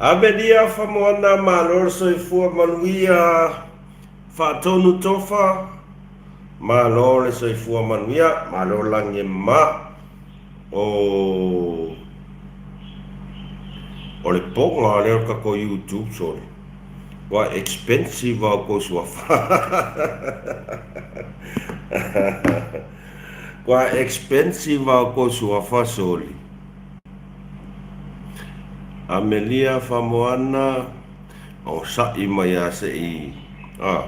Amelia Famoana Malo le soifua manuia Faatonu Tofa Malo le soifua manuia Malo lagi ma o o le poga lea o le tatou YouTube sole ua expensive a outou suafa ua expensive a outou suafa sole Amelia Famoana o saʻi mai a se i a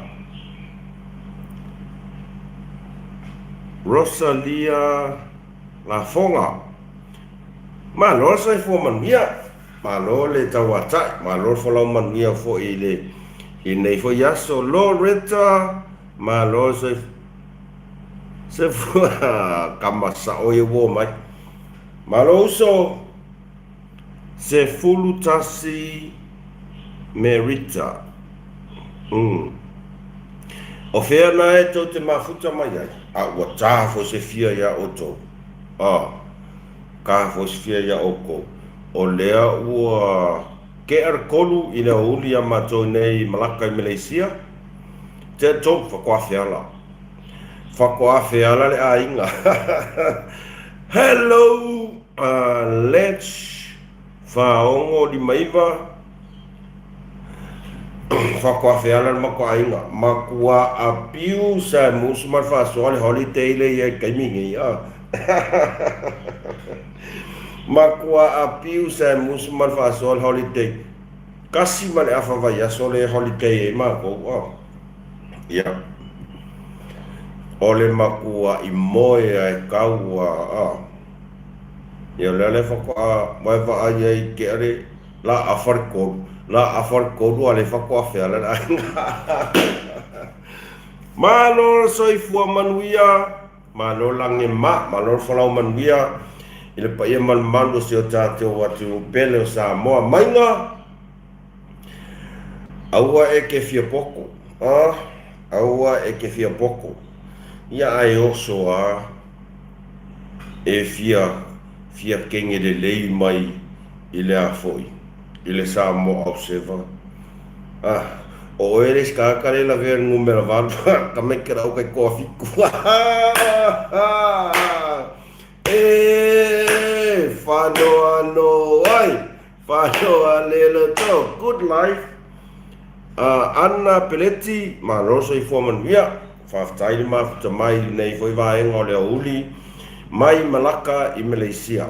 Rosalia Lafoga Malo le soifua manuia, malo le tauatai, malo le folau manuia foi i le i lenei foi aso. Loretta, malo le soifua kama sao ia ua omai. Malo uso, 11 Merita. Umm. O fea na e tou te mafuta mai ai? A ua ta foi se fia iā outou. A, ta foi se fia iā oukou. O lea ua kea le kolu i le aoauli iā matou nei i Malaka i Meleisia. Te tolu, faatoa feala. Faatoa feala le aiga. Hello, let's 4 6 5 9 Faatoa feala le matou aiga. Matua abuse a e musu ma le faasoa le holiday lea i ai taimi nei a. Matua abuse a e musu ma le faasoa le holiday. 1.5 vaiaso le holiday ai matou a. Ia. O le matua'i moe a e tau a a. Ia o lea le faatoa vae vaai ai i tea le la afa le tolu, la afa le tolu a le faatoa feala le aiga. Malo le soifua manuia, malo lagi ma, malo le folau manuia i le paia malumalu o si o tatou atunuu pele o Samoa. Maiga! Aua e te fia poto, a, aua e te fia poto. Ia ae oso a e fia fia kenge lelei mai i le a foi, i le Samoa Observer. A, o oe le isi tagata lea e lavea i le numera 8, tamaiti o le au taitoafitu. E whanoano ai, whanoa le loto, good life. Anna Peleti, malo soifua manuia. Faafetai le mafuta mai i lenei foi vaega o le aoauli mai Malaka i Malaysia.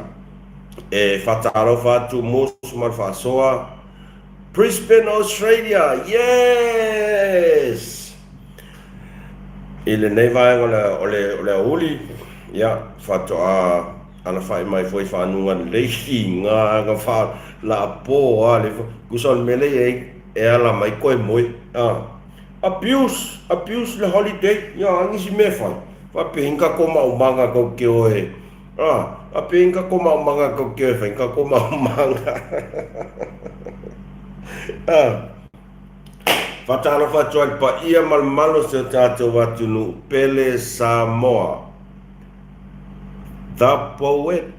E faatalofa atu Musu ma le Faasoa, Brisbane, Australia! Yes! I lenei vaega o le, o le, o le aoauli, ia, faatoa alafai mai foi fanuga lelei i ngā aga wha la pō a le tusa o le mea lea i ai e ala mai koe moe. Ah. Abuse, abuse le holiday, ia, a nisi mea e fai. Faapea ka ko maumaga kau ke oe. Ah, faapea ka ko maumaga kau ke oe fai ka ko maumaga. Ah. Faatalofa atu ai le paia ma le mamalu o si o tatou atunuu pele Samoa. The poet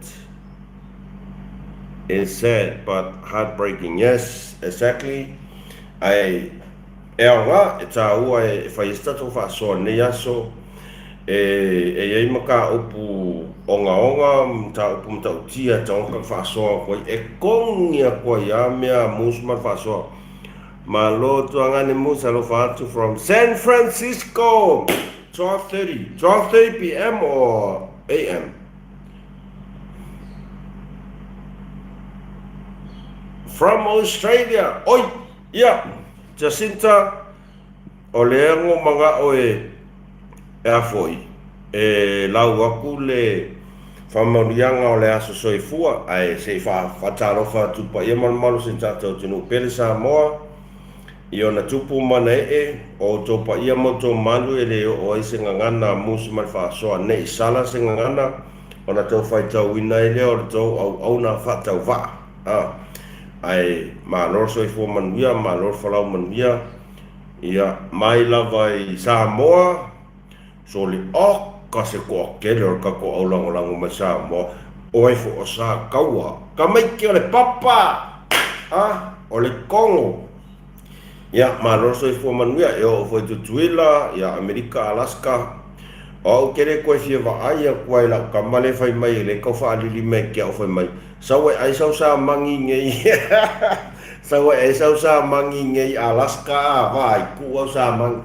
is sad but heartbreaking. Yes, exactly. Ae e aoga, e tāua e fai ai se tatou faasoa i lenei aso, e i ai mataupu ogaoga, mataupu matautia e taoto le faasoa atu ai, e kogi atu ai lava mea a Musu ma le faasoa. Malo Tuagane Musa alofa atu from San Francisco! 12:30, 12:30 PM or AM? From Australia! Oi! Ia! Jacinta, o lea ngo manga'o e e a foi, e lau aku le faamanuiaga o le aso soifua, ae se i faatalofa atu paia malumalu se tatou atunuu pele Samoa, i ona tupu ma ona ee, o outou paia ma outou malu e le oo ai se gagana a musu ma le faasoa, ne i sala se gagana, ona tou faitauina ai lea o le tou auauna faatauvaa. A, ae malo le soifua manuia, malo le folau manuia, ia, mai lava i Samoa, sole, oka se toatele o le tatou aulagolago mai Samoa, o ai foi o Sa Taua, tamaiti o le papa! A. o le Congo. Ia, malo le soifua manuia, e oo foi i Tutuila, ia Amerika, Alaska. O au ke le koe fia vaai aku ai i lau kama lea e fai mai e le tau faalili mai ke au fai mai, sau e ai sau sa magi nei, sau e ai sau sa magi nei Alaska a, vaai, kuu au sa magi,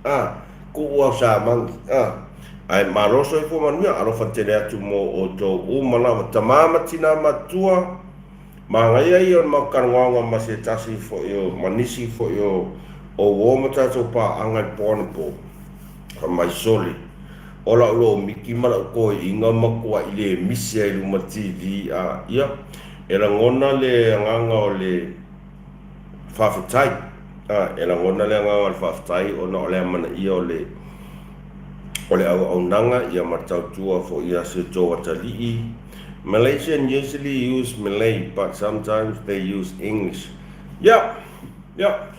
a, kuu au sa magi, a. Ae malo le soifua manuia, alofa tele atu mo outou uma lava, tama ma tina matua. Manaia ia o le matou talanoaga ma se tasi foi o, ma nisi foi o o uo ma tatou paaga i le po anapo, fai mai, Sole, o lau lomiki ma lau toeaina matuai le misi ai luma TV a, ia, e lagona le agaga o le faafetai, a, e lagona le agaga o le faafetai ona o le amanaia o le o le auaunaga ia ma le tautua foi ia si outou atalii. Malaysian usually use Malay but sometimes they use English. Yup, yup.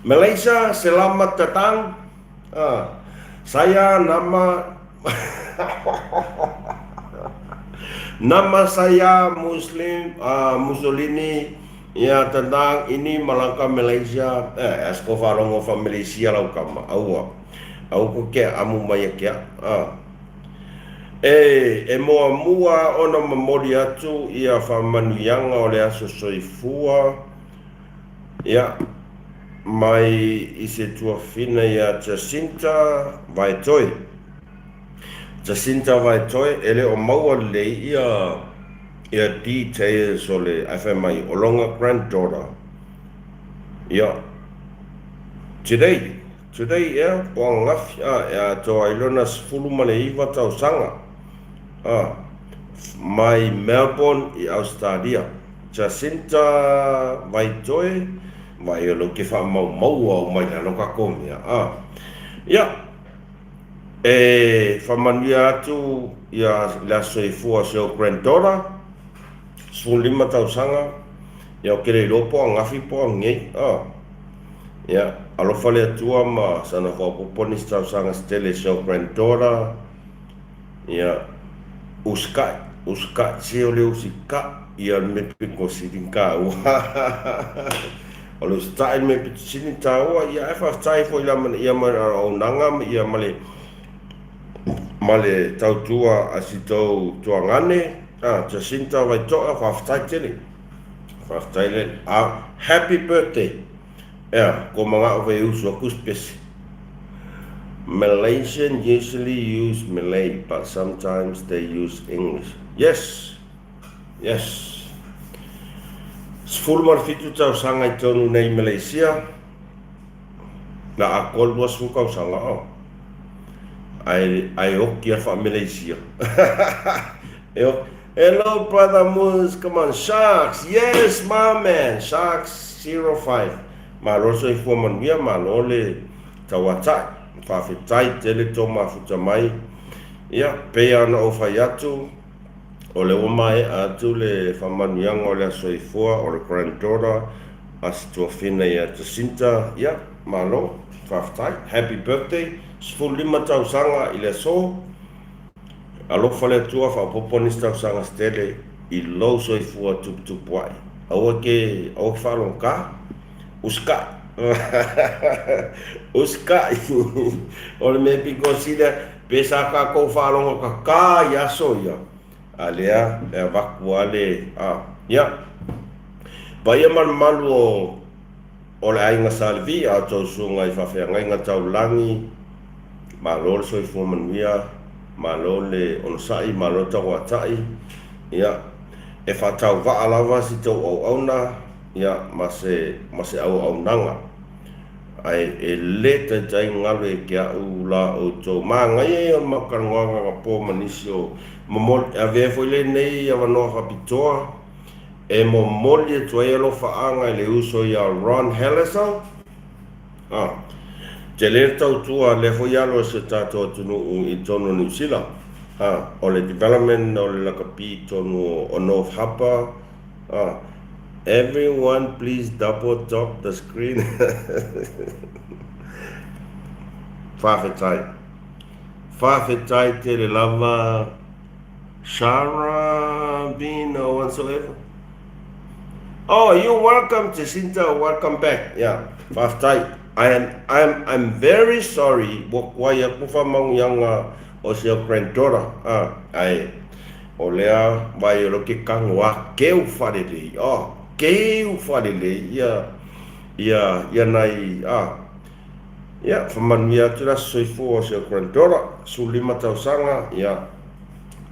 Malaysia selamat datang. Ah, saya nama nama saya Muslim uh, Mussolini ya tentang ini malangka Malaysia eh asko faalogo fa Malaysia lau kama aua au ko ke amu mai ke ah E, e muamua ona momoli atu ia faamanuiaga o le aso soifua, ia, mai i se tuafina ia Jacinta Vaetoe. Jacinta Vaetoe, e le o maua lelei ia, ia details o le, ae fai mai, o lona granddaughter, ia, today, Today ea, po ananafi, a, e atoa ai lona 19 tausaga, a, mai Melbourne i Ausetalia. Jacinta Vaitoe, vai o lou ke faamaumaua o mai lalo kakou mea, a. Ia, e faamanuia atu ia le aso soifua o si ou granddaughter, 15 tausaga, ia ou ke le iloa po o angafi po o ananei, a. Ia, alofa le Atua ma sana faaopoopo nisi tausaga se tele i si au granddaughter. Ia, usikai, usikai, se o le usikai ia le mea pito sili ona taua. O le usitai le mea pito sili ona taua, ia ae faafetai foi i le amanaia mai o le auaunaga ma ia ma le ma le tautua a si tou tuagane, a Jacinta Vaitoa, faafetai tele. Faafetai le a happy birthday. Ea, ko manao fai usu aku se pese. Malaysian usually use Malay but sometimes they use English. Yes! Yes! 17 tausaga i tonu nei Malaysia. Na atoa le 20 tausaga o. Ae, ae oki a wha-Malaysia. E oki. Hello brother Moose, come on Sharks, yes my man, Sharks 05. Malo le soifua manuia, malo le tauatai. Faafetai tele tō mafuta mai. Ia, pei lava ona ou fai atu, o lea ua maea atu le faamanuiaga o le aso soifua o le granddaughter a si tuafina ia Jacinta. Ia, malo, faafetai. Happy birthday, 15 tausaga i le aso. Alofa le Atua faaopoopo nisi tausaga se tele i lou soifua tuputupu ae. Aua ke, aua ke faalogotā. Usikai. Usikai. O le mea pito sili lea, pe sa tatou faalogotatā i aso ia, a lea e avatu lava le, a, ia. Paia ma le mamalu o O le aiga Sa Levi, a outou susuga i faafeagaiga taulagi, malo le soifua manuia, malo le onosai, malo le tauatai, ia, e faatauvaa lava si tou auauna, ia, ma se, ma se auaunaga. Ae e le taitai galu e ke a'u la outou. Manaia ia o le matou talanoaga anapo ma nisi o momoli, e avea foi lenei avanoa faapitoa, E momoli atu ai alofaaga i le uso ia Ron Hellesoe, a tele le tautua a lea foi alo e si o tatou atunuu i totonu o Niu Sila, a o le development o le lakapi i totonu o North Harbour, a everyone please double top the screen. Faafetai. Faafetai tele lava. Shara Bean or whatsoever. Oh, you're welcome, Jacinta. Welcome back. Yeah, faafetai. I am, I'm, I'm very sorry ua kuai aku faamanuiaga o si au granddaughter. Ah, ae, o lea vai o lo ke kago a keu faalelei. Oh, keu faalelei ia, ia, ia nai, ah, ia, faamanuia atu le aso soifua o si au granddaughter, 15 tausaga, ia.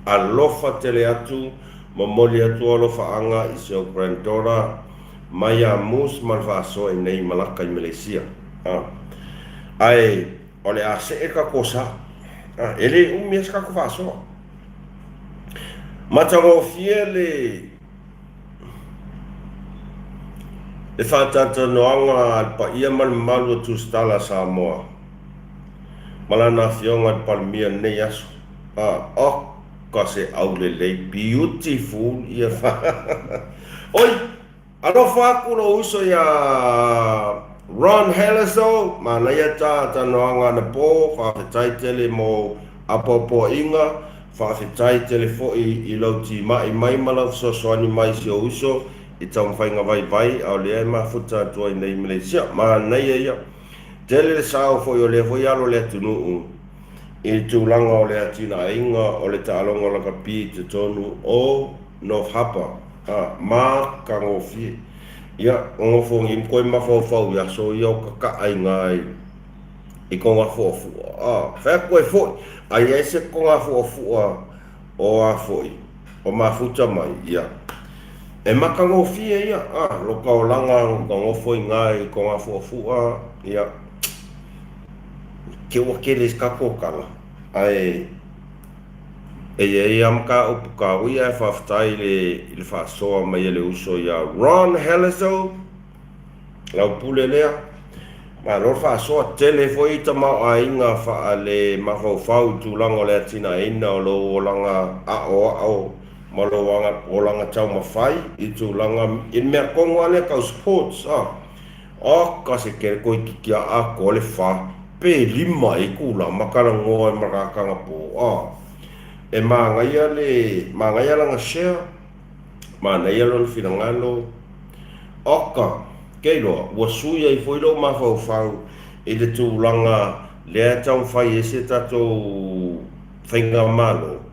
Alofa tele atu, momoli atu alofaaga i si ou granddaughter mai ia Moose ma le faasoa i nei Malaka i Malaysia. A. Ae o le a see ka kosa. A, e le umi ai se kako faasoa. Matagofie le le faatantanoaga a le paia ma le mamalu o Tusitala Samoa ma lana afioga i le Palemia i lenei aso. A, oka se aulelei, beautiful ia fa. Oi, alofa aku lou uso iā Ron Helleso, manaia ta tanoaga anapo, faafetai tele mo apoapoaiga, faafetai tele foi i lou timai mai ma lau fesoasoani mai i si ou uso i taumafaiga vaivai a o lea e mafuta atu ai nei i Malaysia. Manaia ia. Tele le sao foi o lea foi alo o le atunuu i le tulaga o le atinaeina o le taaloga lakapi i totonu o North Harbour, a, matagofie. Ia, nofo ni koe mafaufau i aso ia o kaka'a i ngā i kogafu'afu'a, a, fai atu ai foi, a i ai se kogafu'afu'a o a foi, o mafuta mai, ia, e matagofie ia, a, lo ka olaga ka nofo i ngā i kogafu'afu'a, ia, Ke ua kele i ka kōkala, ae e i ai a mataupu kāua ae faafetai i le i le faasoa mai a le uso iā Ron Helleso, lau pule lea. Malo le faasoa, tele foi tamaoaiga faale mafaufau i tulaga o le atinaeina o lou olaga aoao ma lou olaga taumafai i tulaga i le mea tonu lava lea tau sports a. Oka se kele toeitiiti a atoa le fa pe lima e itula ma talanoa i malakaga po a e manaia le manaia lana share manaia lona finagalo oka ke iloa ua sui ai foi lou mafaufau i le tulaga lea e taumafai ai se tatou faigamalo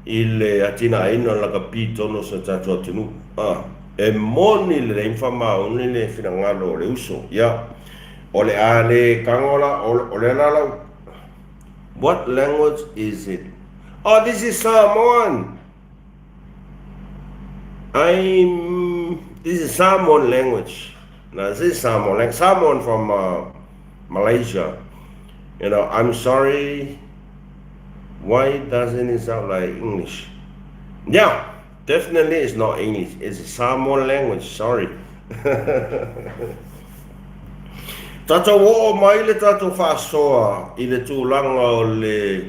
i le atinaeina o le lakapi i totonu o si o tatou atunuu. A, e moni lelei ma faamaoni le finagalo o le uso. Ia, o le a le tago la, o le la lau, What language is it? Oh, this is Samoan! I'm, this is Samoan language. Now, this is Samoan, like Samoan from Malaysia. You know, I'm sorry. Why doesn't it sound like English? Yeah, definitely it's not English. It's a Samoan language, sorry. Tatou oo mai le tatou faasoa i le tulaga o le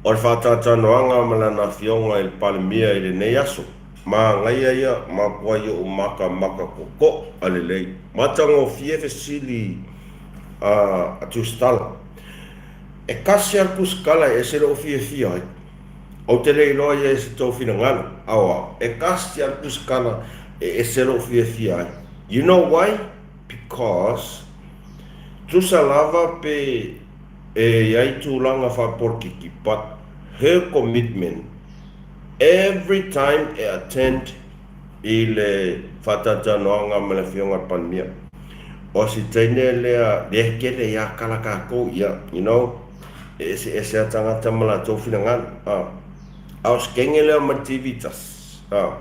o le faatalatalanoaga ma lana afioga i le Palemia i lenei aso. Manaia ia matua i ou makamaka kokoʻa lelei. Matagofie fesili a Tusitala. E kasi a le tusitala e ese lou fiafia ai. Ou te le iloa ia i se tou finagalo, aoao. E kasi a le tusitala e ese lou fiafia ai. You know why? Because tusa lava pe e i ai tulaga faapolokiki but her commitment every time e attend i le faatalatalanoaga ma le Afioga i le Palemia. O si teine lea, lea kele ia kala kakou, ia, you know, e eseese a tagata ma latou finagalo, a. A o se kenge lea ma le TV tasi, a.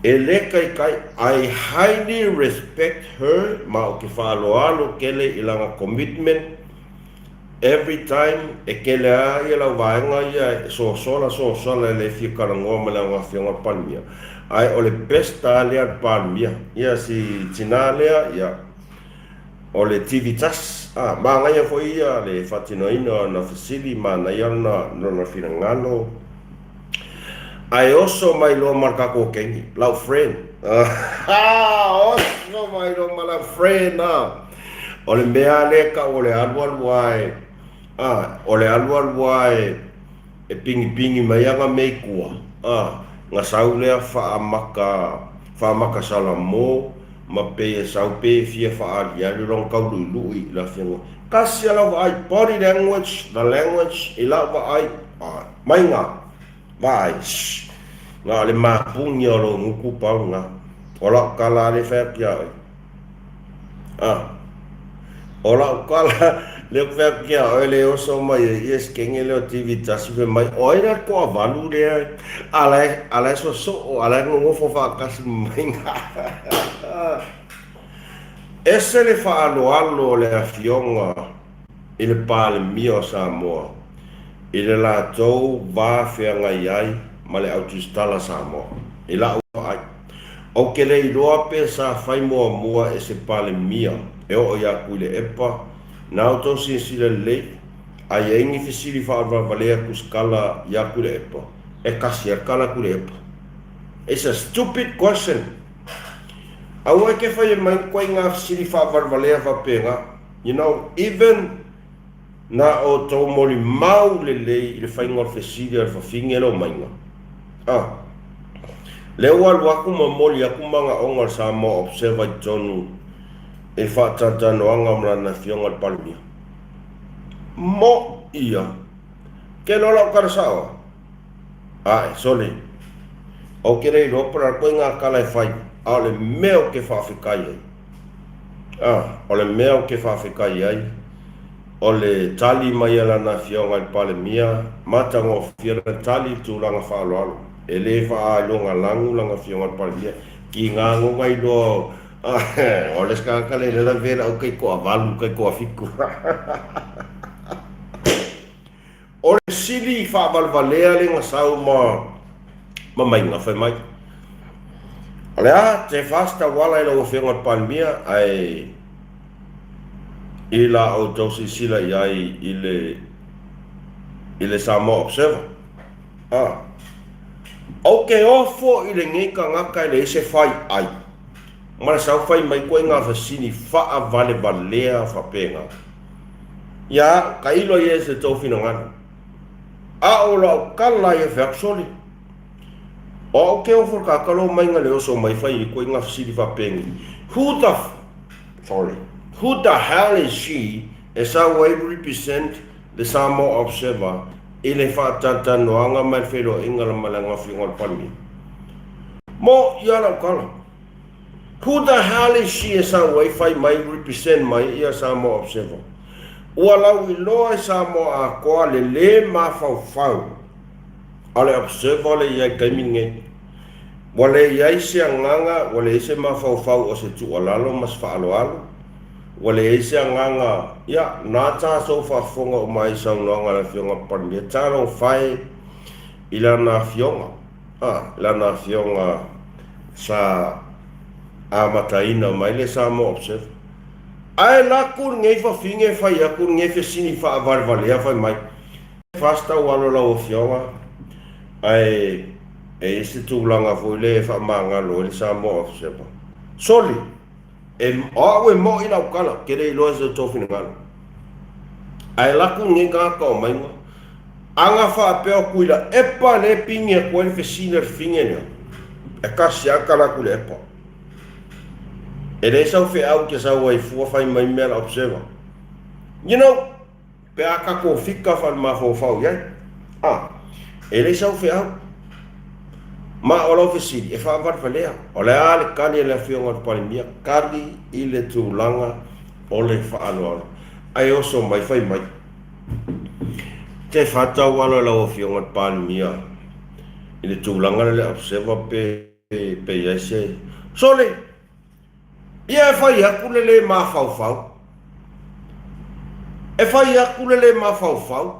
E le kaikai, I highly respect her ma o ke faaaloalo kele i lana commitment Every time e kele a ia lau vaega ia e sosola sosola e le fia talanoa ma le afioga le Palemia ae o le best a lea le Palemia ia si tina lea ia o le TV tasi a manaia foi ia le faatinoina o ana fesili manaia lona lona finagalo ae oso mai loa ma le tatou kengi lau friend oso mai loa ma lau friend a O le mea lea e tau o le alualu lava e, a, o le alualu lava e, e pigipigi mai ana mea i tua, a, na sau lea faamata, faamaka Salamo ma pei e sau pe e fia faaaliali lona tauluilui i le afioga. Tasi a lau vaai, body language, the language i lau vaai, mai ga, vaai, shh, na o le mapuni o lou gutu pau lena. O lau tala lea e fai atu ia oe. A, o lau tala lea ou te fai atu ia oe le oso mai ai ia sikenge lea o TV tasi fai mai, o ai la le toavalu lea a la e, a la e sosoo, a la e nonofo faatasi ma maiga. Ese le faaaloalo o le Afioga i le Palemia o Samoa i le latou va feagai ai ma le Au Tusitala Samoa. I lau vaai, ou te le iloa pe sa fai muamua e se Palemia e oo ia Tuilaepa na outou silasila lelei, a i ai ni fesili faavalevalea tusitala ia Tuilaepa, e tasi lava le tala a Tuilaepa. It's a stupid question. Aua e te faia mai ni koaiga fesili faavalevalea faapena. You know, even na outou molimau lelei i le faiga o le fesili a le fafine lea o Maiga. Ah. Lea ua alu atu ma momoli atu manaoga o le Samoa Observer i totonu i le faatalatalanoaga ma lana afioga i le Palemia. Mo ia. Ke loa lau tala sao ah? Ae, sole. Ou te le iloa po o le a koe ngā tala e fai, a o le mea ou te faafetai ai, a, o le mea ou te faafetai ai, o le tali mai a lana Afioga i le Palemia, matagofie lana tali i le tulaga faaaloalo. E le faaailogalanu lana Afioga i le Palemia, ki ngā ngoga iloa o, o le tagata le lela vela au kai toavalu kai toafitu. O le sili faavalevalea le gasau ma ma maiga fai mai. O le a te fast tauala i lau Afioga i le Palemia ae i la outou silasila i ai i le i le Samoa Observer. Ah. Ou te ofo i lenei tagata e leai se fai ai ma le sau fai mai koe ngā fesili faavalevalea faapena. Ia, tailo ia i se tou finagalo. A o lau tala ia fai atu, Sole, o au ke ofo ka kalo mai nga le oso mai fai i koe nga fesili faapeni. Who the, sorry, who the hell is she e sau ai represent the Samoa Observer i le faatalatalanoaga ma le feiloaiga ma le Afioga i le Palemia? Mo ia lau tala. Who the hell is she e sau ai fai mai represent mai ia Samoa Observer? Ua lauiloa e Samoa atoa le le mafaufau a le Observer le iai taimi lenei. Ua le iai se agaga, ua leai se mafaufau o se tuualalo ma se faaaloalo, ua leai se agaga, ia, na tatou faafofoga uma ai i saunoaga a le Afioga Palemia, talofa e i lana afioga. A, lana afioga sa amataina mai le Samoa Observer. Ae laku lenei fafine fai atu lenei fesili faavalevalea fai mai, Fast taualo lau afioga, ae e i ai se tulaga foi lea e faamagalo ai le Samoa Observer. Soli! E, o au e moʻi lau tala, ou te le iloa i se tou finagalo. Ae laku lenei tagata o maiga, ana faapea o Tuilaepa lea e pini atu ai le fesili a le fafine lea, e tasi lava tala a Tuilaepa. E leai sau feau te sau ai fua fai mai mea la observer. You know, Pe a tatou fika faale-mafaufau i ai, a, e leai sau feau. Ma o lau fesili, e faavalevalea, o le a le tali a le Afioga i le Palemia? Tali i le tulaga o le faaaloalo. Ae oso mai, fai mai. Te faataualo e lau Afioga i le Palemia i le tulaga lea le observer pe, pe i ai se... Sole! Ia e fai atu le le mafaufau. E fai atu le le mafaufau,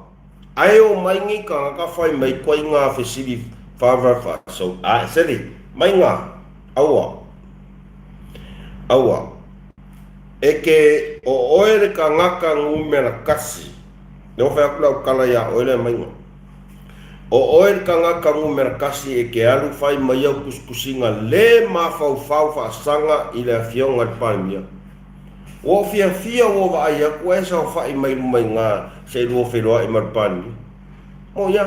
ae omai nei tagata fai mai koe i ngā fesili whāwhāwhāsou. Ae, seli, mai ngā, aua, aua. E ke o oe le tagata numera kasi, lea ua fai atu lau tala iā oe lea mai ngā. O oe le tagata numera kasi e ke alu fai mai au tusitusiga le mafaufau faasaga i le Afioga i le Palemia. Ua ou fiafia ua vaai atu e saofai mai luma i na se lua feiloai ma le Palemia. Mo ia,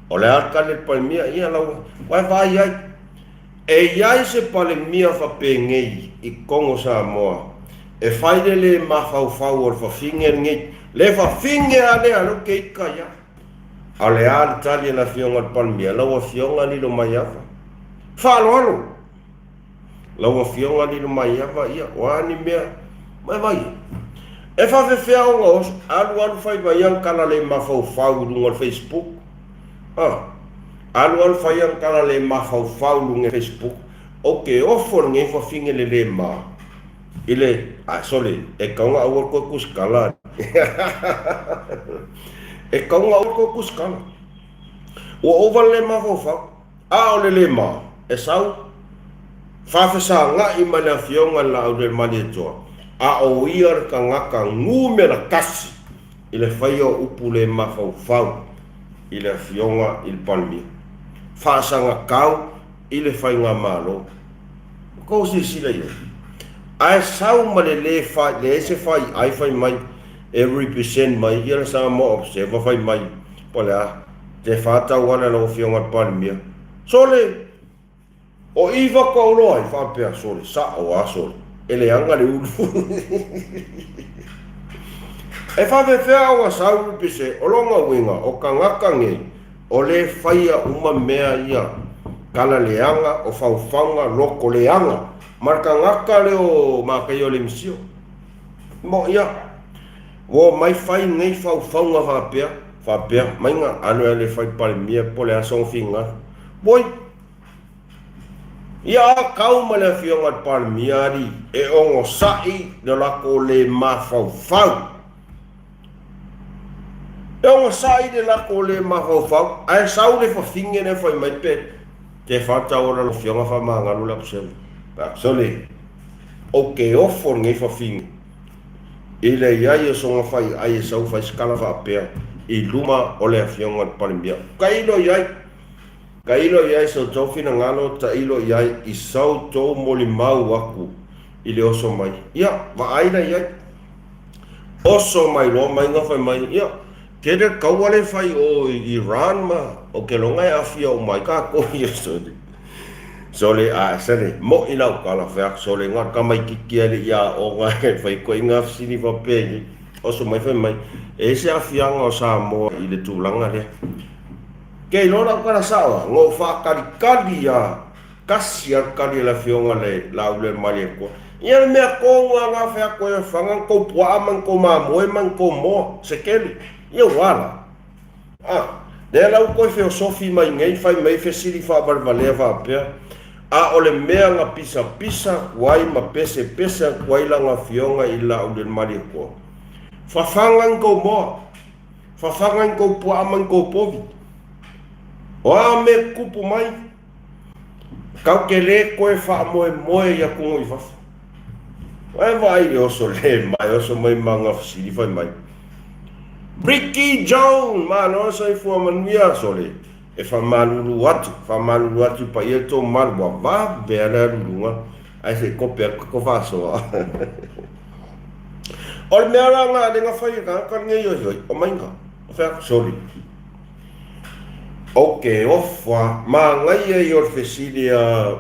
o le a le tali a le Palemia, ia lau, ua e vaai ai. E i ai se Palemia faapenei i Kongo Samoa e fai le le mafaufau o le fafine lenei, le fafine a lea lea ke ika ia. A o le a le tali a le Afioga i le Palemia? Lau Afioga Lilomaiava. Faaaloalo! Lau Afioga Lilomaiava, ia, o a ni mea, mai vai e. E faafefea ona oso, alu alu fai mai ana tala le mafaufau i luga o le Facebook. Ah, alu alu fai ana tala le mafaufau i luga o le Facebook. Ou te ofo i lenei fafine le le ma i le, ah, sole, e tatau ona aua le toe tusitala. E tatau ona aua le toe tusitala. Ua ova le le mafaufau. A o le le ma, e sau, faafesagai ma le Afioga i le Laaulialemalietoa, a o ia le tagata numera tasi i le faia o upu le mafaufau i le Afioga i le Palemia, faasagatau i le Faigamalo. Ua tou silasila i ai? Ae sau ma le le fai, leai se faiai fai mai e represent mai ia le Samoa Observer fai mai po o le a. Te whātau ana lau Afioga i le Palemia. Sole! O Iva kou loa i faapea, Sole, sa'o a sole. E leaga le ulu. E faafefea ona sau Rupise, o lona uiga, o tagata nei, o le faia uma mea ia, tala leaga, o faufauga, loto leaga, ma le tagata lea o Mataia o Lemisio. Mo ia. Ua omai fai nei faufauga faapea, faapea, maiga alu alu e fai Palemia po o le a sona finagalo. Oi! Ia a kau ma le Afioga i le Palemia alii e onosai le latou le mafaufau. E onosai le latou le mafaufau, ae sau le fafine lea fai mai pe te whātau ora lau Afioga whamangalo le akusele. Sole, ou te ofo lenei fafine. I le i ai o sona faiai e sau fai se tala faapea i luma o le Afioga i le Palemia. Tailo i ai! Tailo i ai sa outou finagalo, tailo i ai i sa outou molimau aku i le oso mai. Ia, vaai la i ai. Oso mai loa maiga fai mai, ia, tele le kaua lea e fai o Iran ma, ou te iloga e aafia uma ai tatou i aso nei. Sole, a sole, moʻi lau tala, fai atu, sole, na o le tamaitiiti lava e le i aoga e fai ituaiga fesili faapea i oso mai fai mai, e i ai se aafiaga o Samoa i le tulaga lea. Ke iloa lau tala sao lava, na ou faatalitali lava, tasi lava le tali a le afioga i le Laaulialemalietoa. Ia le mea tonu lava na fai atu ai, faga ni tou puaa ma ni tou mamoe ma ni tou moa, sekeli. Ia ua ala. A, lea la ua toe feosofi mai nei, fai mai fesili faavalevalea faapea, A o le mea na pisapisa atu ai ma pesepese atu ai lana afioga i Laaulialemalietoa, fafaga ni tou moa, fafaga ni tou puaa ma ni tou povi. O a mea tutupu mai, Kau te le koe faamoemoe i atunuu i fafo. Ua e vaai i le oso le mai, oso mai ma ana fesili fai mai. Ricky Jones, malo soifua manuia, sole, e faamalulu atu, faamalulu atu i paia tou malu, ua vave lava le alu i luga, ae se i kope atu ka faasoa. O le mea la na, le na fai e tagata lenei oi oi, omaiga, o fai atu, sole. Ou te ofo a, manaia ia o le fesili a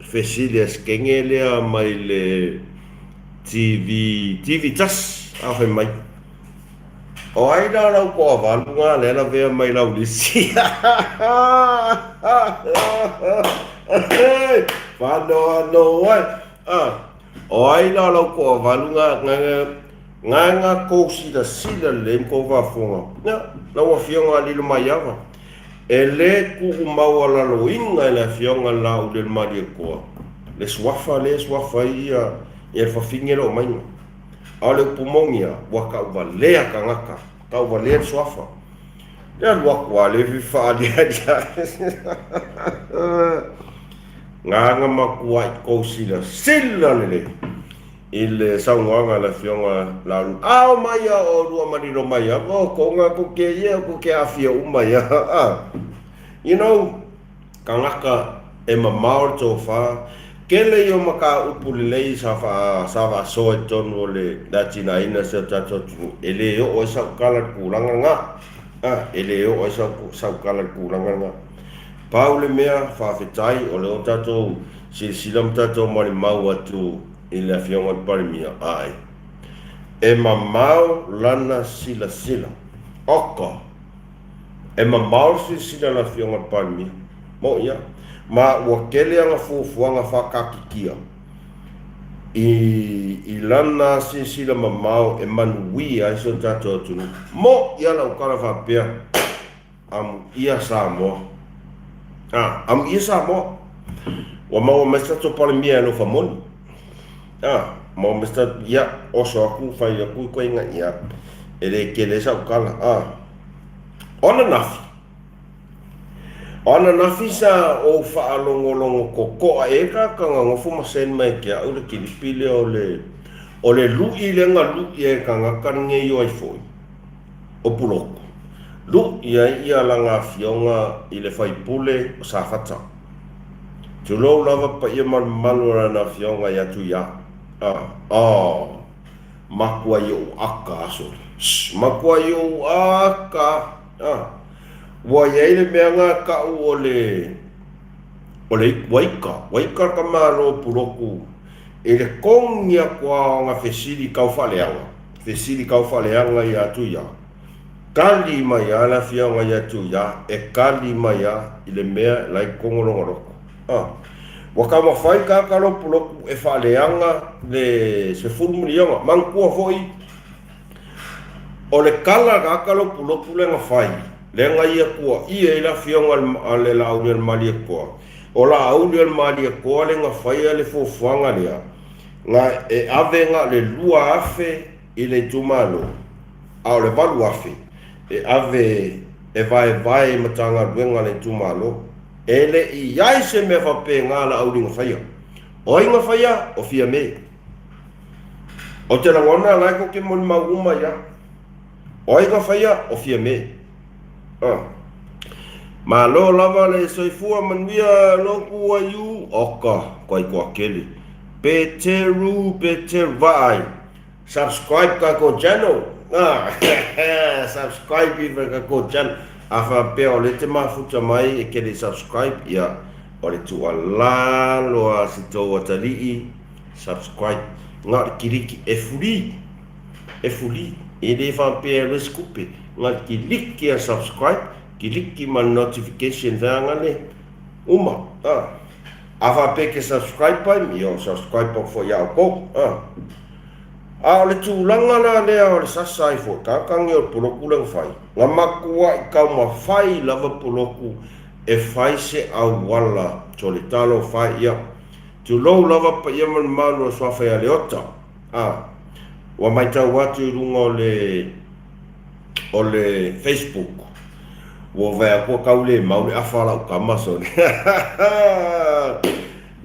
fesili a Sekenge lea mai le TV, TV tasi a fai mai. O ai la lau toavalu na lea lavea mai lau lisi. Faanoano ai. Ah, o ai la lau toavalu na na Gaga kou silasila lelei ma kou faafofoga. Ia, lau Afioga Lilomaiava, e le tuumaualaloina e le Afioga Laaulialemalietoa le suafa lea e suafa ai ia le fafine le omaiga. A o le upu moni lava, ua tauvalea tagata, tauvalea le suafa. Le alu atu lava lea fia faaaliali Gaga matuai kou silasila lelei. I le saunoaga a le Afioga Laulu, A o mai a o lua ma Lilomaiava, o kou ga kou ke ia, o kou ke aafia uma ia. You know, tagata e mamao le tofa, tele ia o mataupu lelei sa faa, sa faasoa i totonu o le atinaeina o si o tatou atunuu, e le oo ai sau tala i le tulaga lena. E le oo ai sau, sau tala i le tulaga lena. Pau le mea, faafetai o lea ua tatou silasila ma tatou malimau atu i le Afioga i le Palemia, ae e mamao lana silasila. Oka! E mamao le silasila a le Afioga i le Palemia. Moʻi a. Ma ua tele ana fuafuaga faataatitia i lana silasila mamao e manuia ai si o tatou atunuu. Moʻi a lau tala faapea, Amuia Samoa. A, amuia Samoa. Ua maua mai se tatou Palemia e alofa moni. A, maua mai se tatou, ia, oso atu, fai atu i koe ia, e le tele ai sau tala. A, o ananafi, o ananafi sa ou faalogologo totoa e tagata na nofo ma send mai ia te au le kilipi lea o le, o le lui lea na lui ai e tagata lenei o ai foi. o Puloku. Luʻi ai ia lana afioga i le faipule o Safata. Tulou lava paia ma le mamalu o lana afioga ia Tuiā. Ah, oh, makuai ou aka aso. Shh, makuai ou aka. Ah, ua i ai le mea na kau o le, o le waika, waika ka malo Puloku i le kongi aku a ona fesili kau faaleaga. Fesili kau faaleaga ia Tuia. Kali mai a le afioga ia Tuia e kali mai a i le mea la i kogo lona loto. A. Ua taumafai ka ka lopulopu e faaleaga le 10 miliona. Manatua foi, o le kala ka ka lopulopu lea na fai, lea na ia tuaia ai le afioga a le Laaulialemalietoa. O Laaulialemalietoa lea na faia le fuafuaga lea, Na e ave na o le 2000 i le itumalo, a o le 8000 e ave e vaevae i Matagaluega a le itumalo. E le i i ai se mea faapena a Laauli na faia. O ai na faia? O Fiame. Ou te lagona la e tou te molimau uma i ai. O ai na faia? O Fiame. Ah. Malo lava le soifua manuia loku aiu oka koai koa kele. Peteru Peteru vaai. Subscribe kako channel. Ah. Subscribe iva kako channel. A faapea o le te mafuta mai e kele subscribe ia o le tuualalo a si tou atalii subscribe. Nga o le kiliki e free. E free. E le faapea e risk kupe. Nga o le kiliki a subscribe, kiliki ma le notification feaga le uma. Ah. A faapea ke subscribe ai, ia o subscribe atu foi ia outou. A. A o le tulaga la lea o le sasa ai foi, kaka nge o le poloku lea na fai. Na matuai taumafai lava poloku e fai se auala sole talofa e ia. Tulou lava paia ma le mamalu o le Suafa ia Leota. A. Ua matau atu i luga o le o le Facebook, ua vaai atu ua tau le mau le afa a lau tama sole.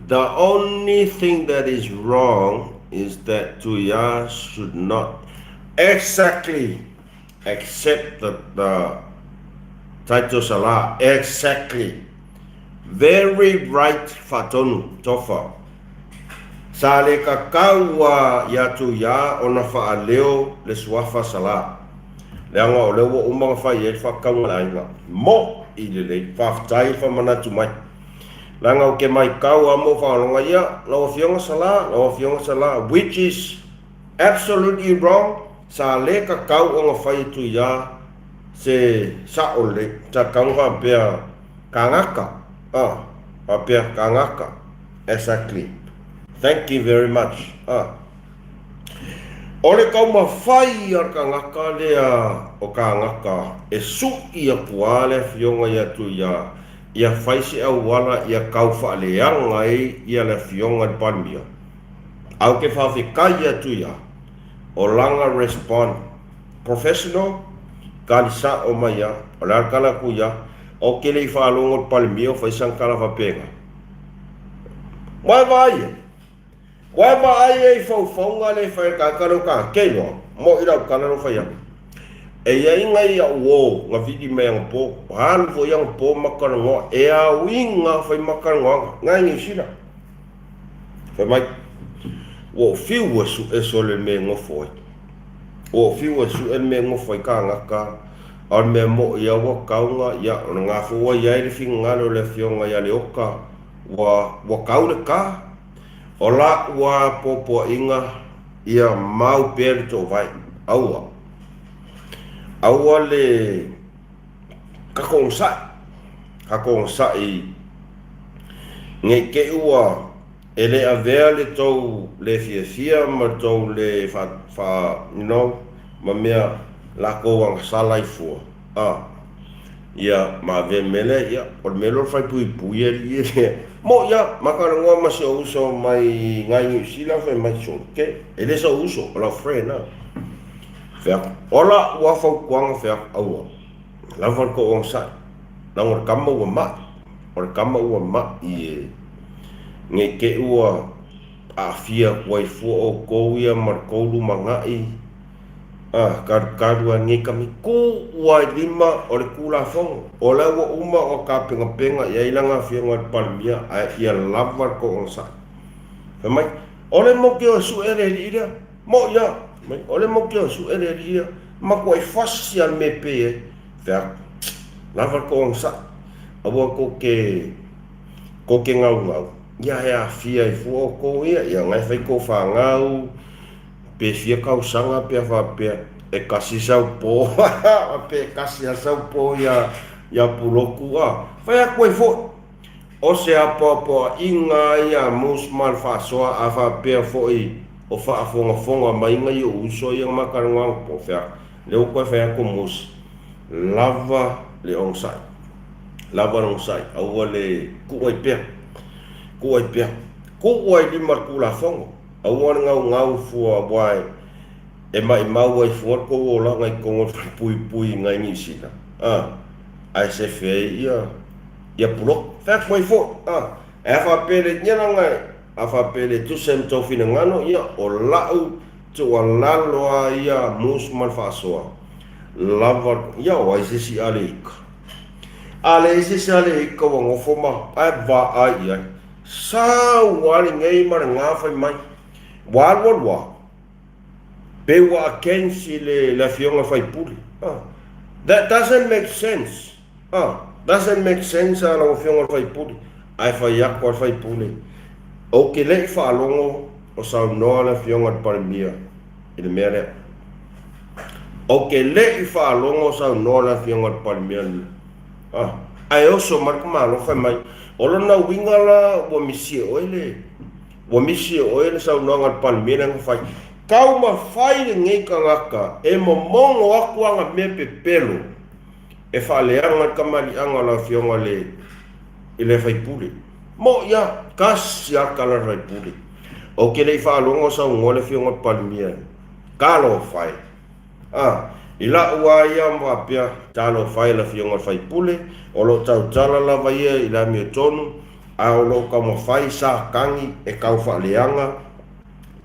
The only thing that is wrong is that Tuia should not exactly accept the title Salah. Exactly. Very right Faatonu, Tofa. Sa le kakau ua ia Tuia ona faaleo le suafa Salah. Leaga o lea ua uma ona fai ai le faakauga a le aiga. Moʻi lelei, faafetai le faamanatu mai. Leaga ou te maitau a mo faaloga ia, lau afioga Salah, lau afioga Salah, which is absolutely wrong, sa le kakau ona fai e Tuia se sao lelei. Sa tatau ona faapea, Kangaka, ah, faapea, Kangaka. Exactly. Thank you very much. Ah. O le taumafai a le tagata lea o kānaka e suʻi aku a le afioga ia Tuia ia fai se auala ia kau faaleaga ai ia le afioga i le Palemia. A ou te faafetai ia Tuia o lana respond professional kali sao mai ia o le a le tala a Tuia ou te le i faalogo i le Palemia o fai sana tala faapena. Ua e vaai e. Ua e vaai e i faufauga le fai ka ka lo ka ke loa. Mo i lau kala lo fai atu. E ia inga i au o nga vili mai anga po. Halu fo i anga po maka ngoa. E au inga fai maka ngoa. Ngai ni sila. Fai mai. Ua o fiu e su e sole me ngofo ai. Ua o fiu e su e me ngofo ai ka ngaka. A o le mea moʻi a ua kauga, ia, o lena foi ua i ai le finagalo o le Afioga ia Leoka, ua, ua kau le ka. O la'u a poapoaʻiga, ia mau pea le toovae. Aua. Aua le tatou onosai, tatou onosai ne i te i ua e le avea le tou le fiafia ma le tou le fa, fa, you know, ma mea latou agasala ai fua, a, ia, ma avea mea lea, ia, o le mea lea o le fai puipui alii e le, moʻi a, ma talanoa ma si ou uso mai nai Niu Sila, fai mai, sole, ke, e le sou uso, o lau friend a. Feaku. Ola ua fautuaga feaku aua. Lava le tou onosai. Leaga o le tama ua mai. O le tama ua mai e ne i te i ua aafia atu ai fua outou ia ma le tou lumanai a kalukalu ai nei tamaiti. Tuu ai lima o le Tulafono. O la ua uma ona tapenapena i ai lana afioga i le Palemia ae ia lava le tou onosai. Fai mai, o le moki o e sue le alii lea. Moʻi a, mai, o le moki o suʻe le alii ia, matuai fasi a le mea e pe ai. Fea, lava le tou onosai, aua tou te, tou te gaugau, ia e aafia ai fua outou ia, ia na e fai tou fanau, pe fia tausaga pe a faapea, e kasi sau po, pe kasi a sau po ia, ia Pulotu a, fai atu ai foi. O se apoapoaiga ia a Mose ma le faasoa a faapea foi o faafogafoga mai nai ou uso ia ma talanoaga po o fea lea ua toe fai atu Mose lava le onosai lava le onosai aua le tuu ai pea tuu ai pea tuu ai lima le tulafono aua le gaugau fua aua e maimau ai fua le tou olaga i totonu o le falepuipui i nai Niu Sila a ae sefe ai ia Ia puloku. Fai atu mai foi, a, e a faapea le ia laga e, a faapea le tusa ma tou finagalo, ia, o la'u tuualalo a ia mus ma le faasoa, lava, ia o ai se isi Aleika? A leai se isi Aleika ua nofo ma, ae vaai i ai. Sau a lenei ma le ga fai mai. Ua alu alu a, pe ua against i le, le afioga faipule. Ah, that doesn't make sense. Ah, doesn't make sense a lau afioga i le faipule. Ae fai atu a le faipule, ou te le i faalogo o saunoa le afioga i le Palemia i le mea lea. Ou te le i faalogo o saunoa le afioga i le Palemia i le mea. Ah, ae oso mai le tamaloa fai mai, o lona uiga la ua misi e oe le, ua misi e oe le saunoaga a le Palemia lea na fai. Taumafai lenei tagata e momono atu ana mea pepelo. E faaleaga le kamaliʻaga o le afioga i le i le faipule. Moʻi a, kasi a tala le faipule. Ou te le i faalogo o saunoa le afioga i le Palemia, Talofa e! A, i la'u a ia ma faapea, Talofa e le afioga i le faipule, o lo o tautala lava ia i le amiotonu, a o lo o taumafai sa tagi e tau faaleaga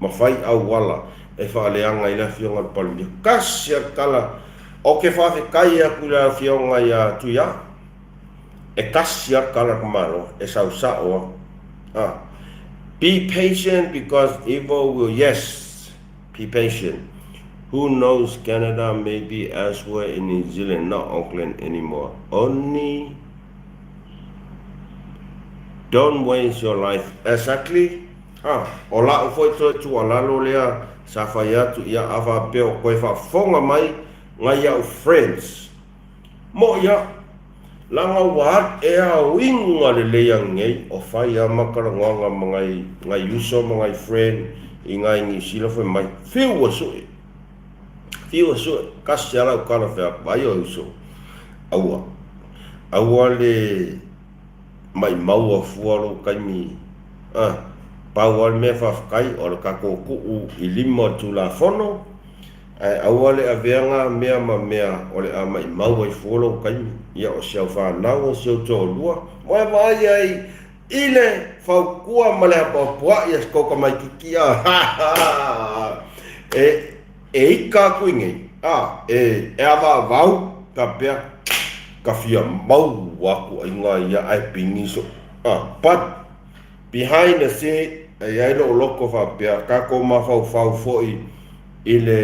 ma fai auala e faaleaga ai le Afioga i le Palemia. Kasi a le tala, Ou te faafetai atu i le Afioga ia Tuia, e kasi a le tala a le Malo, e sau sao a. Ah. Be patient because evil will, yes, be patient. Who knows, Canada may be elsewhere in New Zealand, not Auckland anymore. Only don't waste your life. Exactly. A, o la'u foi toe tuualalo lea sa fai atu ia a faapea o toe faafofoga mai ngai a'u friends. Moʻi a, laga ua alu e aoiga lelei anei o fai a ma talanoaga ma ngai ngai uso ma ngai friend i ngai Niu Sila fai mai, fiu ua sue, fiu ua sue, kasi a la'u tala fai atu, vai oe uso, aua, aua le. Maimau a fua lou taimi a pau lava le mea faafetai o le tatou tuu i lima o le Tulafono ae aua le avea na mea ma mea o le a maimau ai fua lou taimi. Ia o si au fanau o si ou toalua ua e vaai ai i le fautua ma le apoapoai a si tou tamaititi a e E ika atu i nei, a, e, e avaavau, faapea, ka fia maua atu aiga ia ae pini so, a, but, behind the scene, e i ai lou loto faapea, tatou mafaufau foi i le,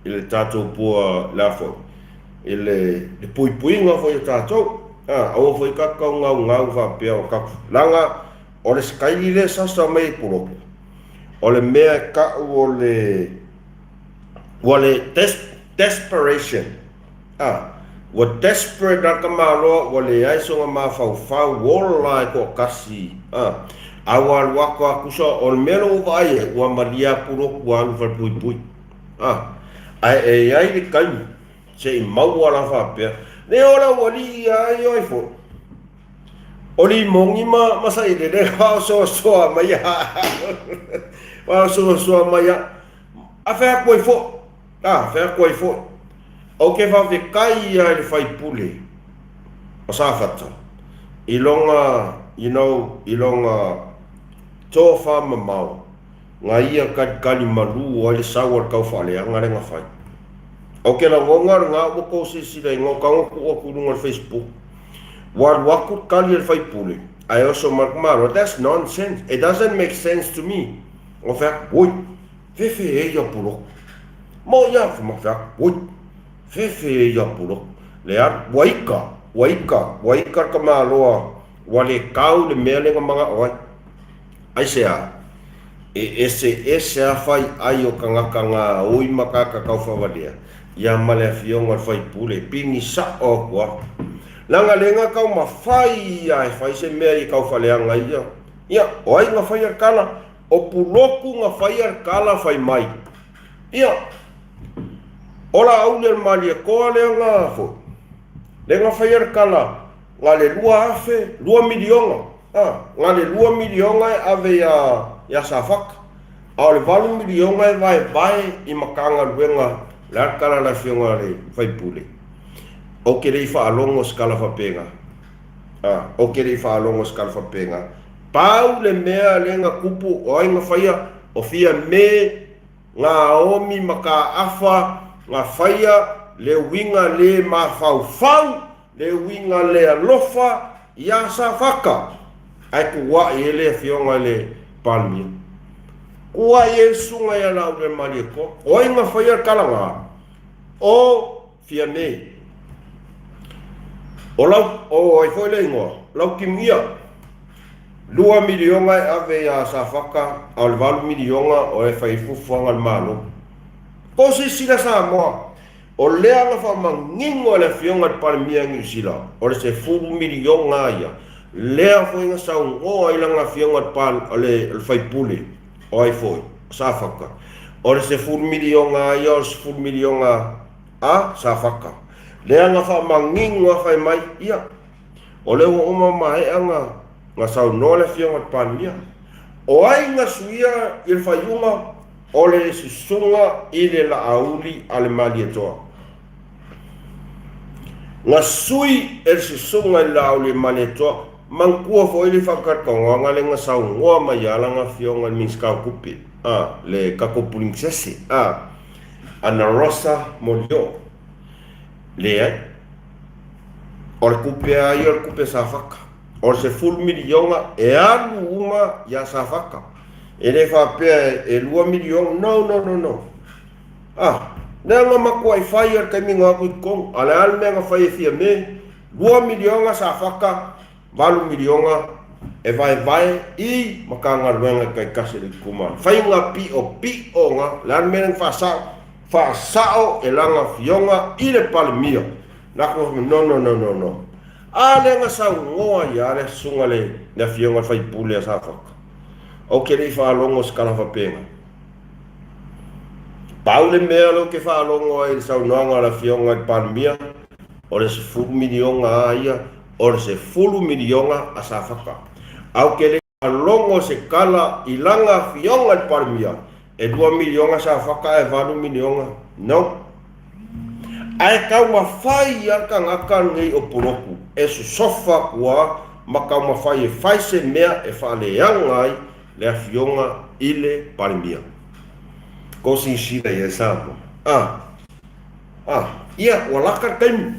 i le tatou pua, le a foi, i le puipuiga foi o tatou. Aua foi tatou gaugau faapea o tatou, leaga o le sikaili lea e sasa mai e Puloku, o le mea e tau o le, ua le desperation, ua desperate la le tamaloa ua leai sona mafaufau ola e toatasi, a ua alu atu lava tusa o le mea lea ua ou vaai ai, ua malie lava Puloku ua alu i le falepuipui. Ae e i ai le taimi se i maua la faapea, le o le aualii a ia ai foi. O limoni ma sailele faaosoasoa mai a faaosoasoa mai a a fai atu ai foi, a fai atu ai foi. Ou te faafetai lava i le faipule o Safata i lona, you know, i lona tofamamao na ia talitali malu ai le sau a le taufaaleaga lea na fai. Ou te lagona lena ua tou silasila i ina tago tuu atu i luga o le Facebook. Ua alu atu le tali a le faipule ae oso mai le tamaloa, that's nonsense, it doesn't make sense to me. Ou fai atu, oi, fefe e ia puloku. Mo ia, fai mai, fai atu, oi, fefe e ia puloku. Le alu, ua ika, ua ika, ua ika le tamaloa, ua le tau le mea lea na manao ai. Aisea? E eseese a fai ai o tagata gaoi ma tagata taufavalea, ia ma le afioga i le faipule, pini sao atu a. Leaga le na taumafai ia e fai se mea i taufaleaga ia. Ia, o ai na faia le tala? O Puloku na faia le tala fai mai. Ia, o Laauli o le Malietoa lea na foi, lea na faia le tala na le 2000, $2 miliona, a, na le $2 miliona e ave ia, ia Safata, a o le $8 miliona e vaevae i Matagaluega, le a le tala a le afioga a le faipule? Ou te le i faalogo se tala faapena, a, ou te le i faalogo se tala faapena. Pau le mea lea na tupu, o ai na faia? O Fiame Naomi ma Kaafa na faia le uiga le mafaufau, le uiga le alofa iā Safata, ae tuuaʻi ai le afioga i le Palemia. Tuuaʻi ai le susuga ia Laaulialemalietoa. O ai na faia le tala na? O Fiame. O lau, o ai foi le igoa? Lautimuia. $2 miliona e ave iā Safata, a o le $8 miliona o e fai ai fuafuaga a le Malo. Tou silasila Samoa, o lea na faamanino e le Afioga i le Palemia a Niu Sila, o le $10 miliona ia, lea foi na saunoa ai lana Afioga i le Faipule, o ai foi? O Safata. O le $10 miliona ia, o le $10 miliona a Safata. Lea na faamanino lava fai mai, ia, o lea ua uma maea na saunoa le Afioga i le Palemia. O ai na suia i le faaiuga? O le susuga i le Laauli a le Malietoa. Na sui e le susuga i le Laauli a le Malietoa, manatua foi le faatalatalanoaga lea na saunoa mai ai lana Afioga i le Minisita o Tupe, a, le tatou Puninsese, a, Ana Rosa Molioo. Leai. O le tupe lava ia o le tupe a Safata. O le $10 miliona e alu uma iā Safata. E le faapea e $2 miliona. No, no, no, no. Ah, lea na matuai fai lava i le taimi na o atu i totonu. A o le a le mea na fai e Fiame? $2 miliona Safata, $8 miliona e vaevae i Matagaluega taitasi a le itumalo. Faiga piopio na, o le a le mea lea na faasao? Faasao e lana afioga i le Palemia. Na ko no no no no no. A lea na saunoa ai lava le susuga le le afioga i le faipule a Safata. Ou te le i faalogo i se tala faapena. Pau le mea lea ou te faalogo ai i le saunoaga a le afioga i le Palemia, o le $10 miliona a ia, o le $10 miliona a Safata. Ae ou te le Logo se tala i lana afioga i le Palemia, e $2 miliona Safata ae $8 miliona no. Ae taumafai lava le tagata lenei o Puloku e sosofa atu lava ma taumafai e fai se mea e faaleaga ai le afioga i le Palemia. Kou silasila i ai Samoa. Ah, ah, ia, ua laka le taimi.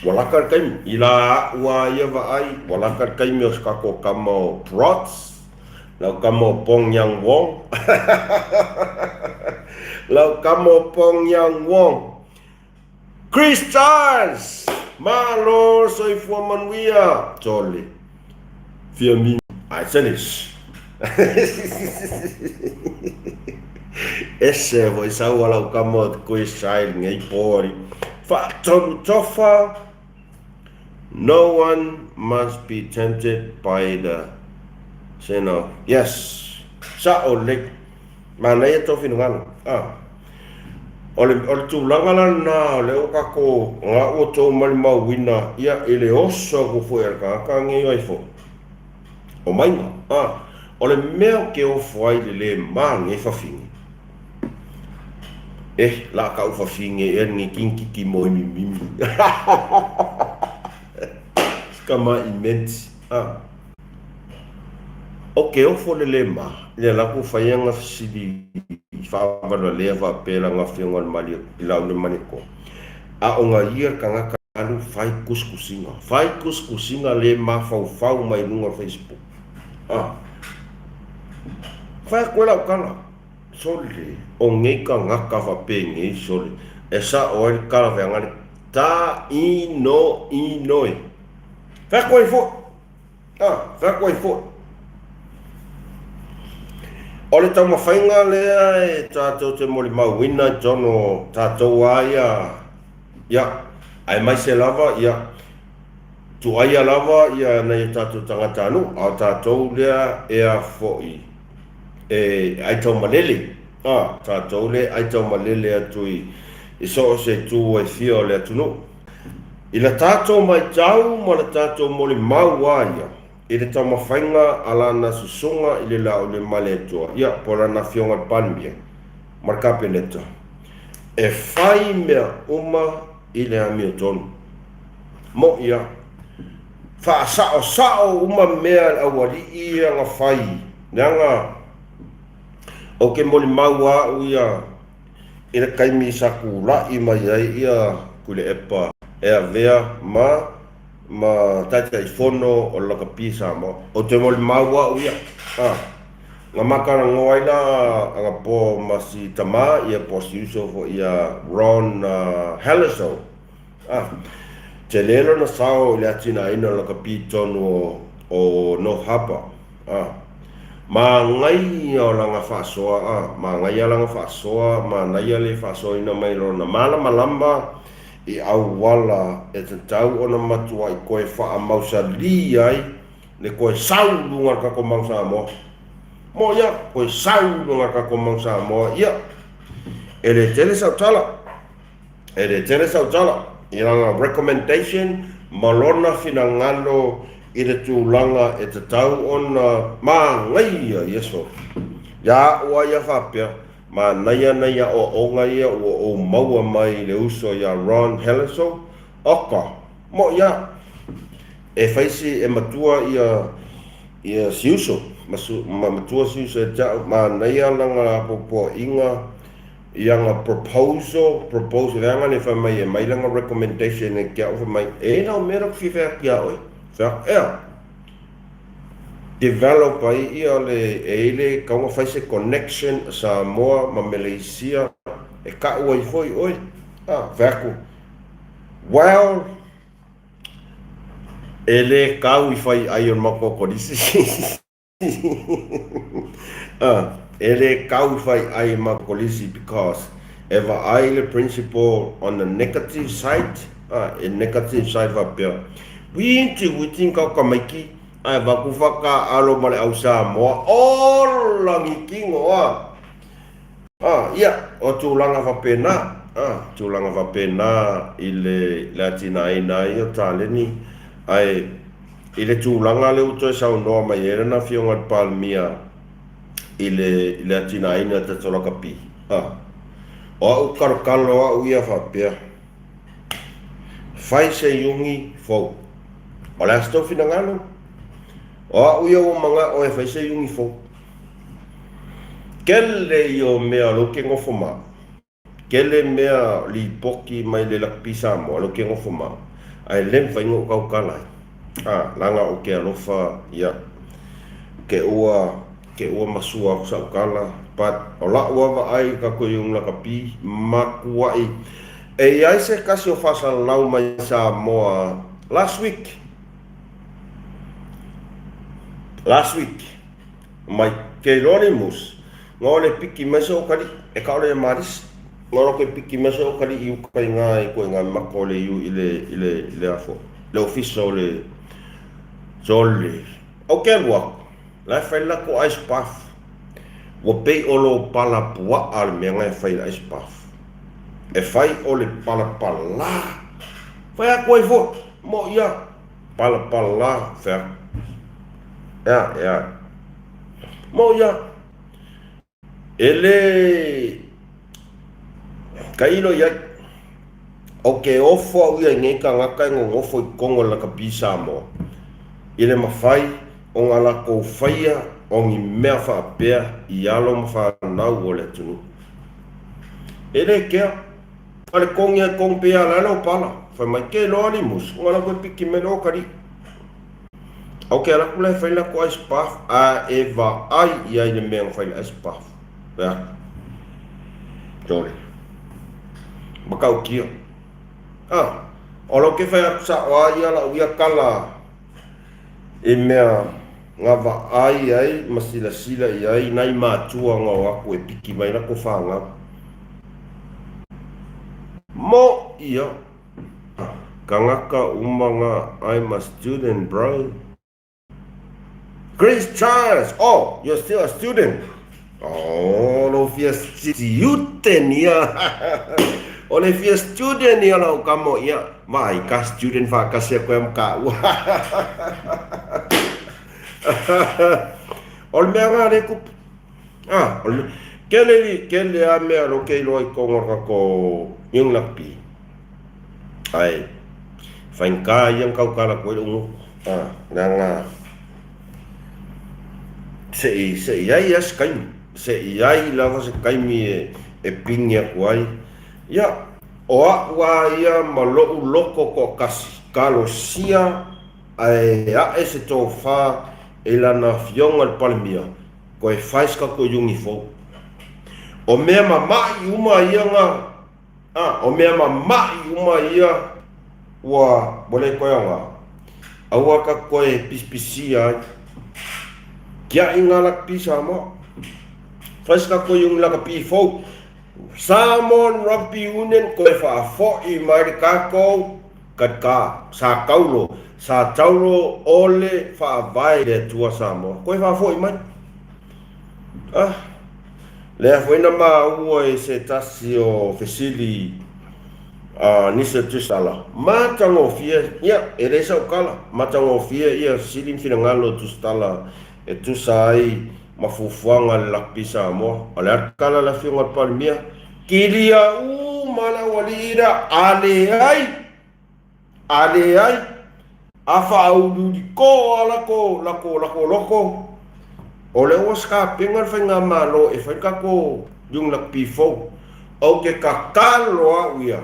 Ua laka le taimi. I la aʻu a ia vaai, ua laka le taimi o se tatou tama o Protz, lau tama o Pong Yang Wong. Lau tama o Pong Yang Wong. Chris Charles! Malo le soifua manuia! Sole. Fia mimi. Ae finish. Ese foi sau a lau kama o koe sai lenei po ali. Faatonu tofa. No one must be tempted by the sin of. Yes. Sa'o lelei. Manaia tou finagalo. Ah. O le, o le tulaga la lena o lea ua tatou, na ua outou malimauina, ia, i le oso atu foi a le tagata nei ai foi, o maiga. Ah. O le mea ou te ofo ai i le le ma lenei fafine, eh, la ka'u fafine ea lenei kinititi moe mimimi. Tama'i menti. Ah. O ke ofo le le ma, ia lakou faiaga fesili faavalevalea faapea lana afioga o le mali i lau le Malietoa. A o na ia le tagata alu fai kusikusiga, fai kusikusiga le mafaufau mai luga o le Facebook. Ah. Fai atu ai lau tala, sole, o nei tagata faapenei sole, e sa'o ai le tala feaga le ta ino ino e. Fai atu ai foi. Ah, fai atu ai foi. O le taumafaiga lea e tatou te molimauina i totonu o tatou a ia, ia, aemaise lava, ia, tuaia lava ia nai o tatou tagatanuu, a o tatou lea e a foi, e aitaumalele, a, tatou lea e aitaumalele atu i, i so o se itu e fia o le atunuu. I la tatou matau ma le tatou molimau a ia i le taumafaiga a lana susuga i le Laauliamaletoa, ia, po o lana Afioga i le Palemia ma le Kapeneta, e fai mea uma i le amiotonu. Moʻi a, faasaosao uma mea a le aualii ia na fai, leaga ou te molimau a au ia, I le taimi sa tulai mai ai ia Tuilaepa e avea ma ma Taitaifono o le Lakapi Samoa. Ou te molimau au ia, a, na ma talanoa ai la anapo ma si tama ia po o si uso foi ia Ron Hellesoe, a, tele lona sao i le atinaeina o le lakapi tonu o o North Harbour. A. Manaia o lana faasoa a, manaia lana faasoa, manaia le faasoaina mai lona malamalama i auala e tatau ona matuai toe faamausalī ai le toe sau i luga o le tatou Mount Samoa. Moʻi a, toe sau i luga o le tatou Mount Samoa, ia, e le tele sau tala. E le tele sau tala i lana recommendation ma lona finagalo i le tulaga e tatau ona manaia ia solo. Ia au a ia faapea, manaia nai aoaoga ia ua ou maua mai i le uso ia Ron Hellesoe, oka, moʻi a. E fai si e matua ia ia si uso, ma matua si uso e te au, manaia lana apoapoaiga I ana proposal, proposal, leaga le fai mai e mai lana recommendation e ke au fai mai, e lau mea la fia fai atu ia oe. Fai atu, ea, develop ai ia le, e i le kaunga fai se connection a Samoa ma Malaysia e ka'u ai foi oe. Ah, fai atu, well, e le kau i fai ai o le matou kolisi. E le kau fai ai ma kolisi because e vaai le principal on the negative side, e negative side faapea, witi witi kau tamaiti ae avatu fakaalo ma le au Samoa, ola ni kino a! Ia, o tulaga faapena, tulaga faapena i le atinaeina ai o taleni, ae I le tulaga lea ua toe saunoa mai ai lana Afioga i le Palemia i le, i le atinaeina o le tatou lakapi, a, o au kalokalo au ia faapea, fai se iugi fou. O le a se tou finagalo? O au ia ua mana'o e fai se iugi fou. Kele ia o mea o lea ou te nofo ma au. Tele mea lipoti mai le Lakapi Samoa lea ou te nofo ma au, ae le mafai ona ou tautala ai. A, leaga ou te alofa, ia, te ua, te ua masua atu sau tala, but o la'u lava vaai i tatou iuga lakapi, matuai. E i ai se kasi o faasalalau mai Samoa last week, last week, mai Kelonimus, nga o le piki mai se o kali, e ka o le marisi, nga o ke piki mai se o kali i uka i ngā i koe ngā mako o le iu i le, i le, i le afo, le ofisa o le, sole. O ke alu aku, la e fai la ko ice bath. Ua pei o lo pala puaʻa le mea nga e fai le ice bath. E fai o le palapalā. Fai aku ai foi, mo ia, palapalā, fai aku. Ea, ea. Mo ia. E le kailo i ai. O ke ofo au ia i nei kangaka e gogofo i Kongo le lakapi Samoa, i le mafai o nga lakou faia o ni mea faapea i alo ma fanau o le atunuu. E le kea, a le kongi ai kong pea la le opala, fai mai ke loa li mus, nga la koe piki me lo kali. Au ke ala ku la e fai la ko ice bath, a e vaai i ai le mea nga fai le ice bath. Ea. Jole. Makaukia. Ah, o lau ke fai aku sa'o a ia la'u ia kala i mea nga vaai ai ma silasila i ai nai matua nga o aku e piki mai la ko whāngau. Mo ia. Kangaka uma nga I'm a student bro. Chris Charles, oh, you're still a student. Oh, lo fia student ia. O le fia student ia lau kamo ia. Mai ka student whakasi aku am ka ua. O le mea ngā le kupu. Ah, o le kele kele a mea lo ke iloa i kongo ka ko yung lakpi. Ai, whainga ia kau kala koe ungu. Ah, leaga se i se i ai a se kaimi, se i ai lava se kaimi e e pigi aku ai. Ia, o a'u a ia ma lo'u loko to'atasi, kalosia ae a'e se tofa i lana afioga i le Palemia, koe fai se tatou iugi fou. O mea mama'i uma ia nga A, o mea mamaʻi uma ia ua ua le koe aoga. Aua ka koe pisipisia ai. Kiaʻi ngā lakapi Samoa. Whai se kako i ungi lakapi fou. Samoan Rugby Union koe whaafoʻi mai le kākou ka sa kaulo, sa taulo ole whaavae le Atua Samoa. Koe whaafoʻi mai. Ah, lea foi na maua i se tasi o fesili a nisi o Tusitala. Matagofie, ia, e le sau kala, matagofie ia fesili ma finagalo o Tusitala e tusa ai ma fuafuaga a le Lakapi Samoa. O le a le kala a le Afioga i le Palemia? Kilia uma le aualii lea, a leai! A leai, a faauluuli ko a lako, lako, lako loko, o lea ua sakapenga le faigamalo e fai le kako yung lakpi fou. Ou ke kakalo au ia,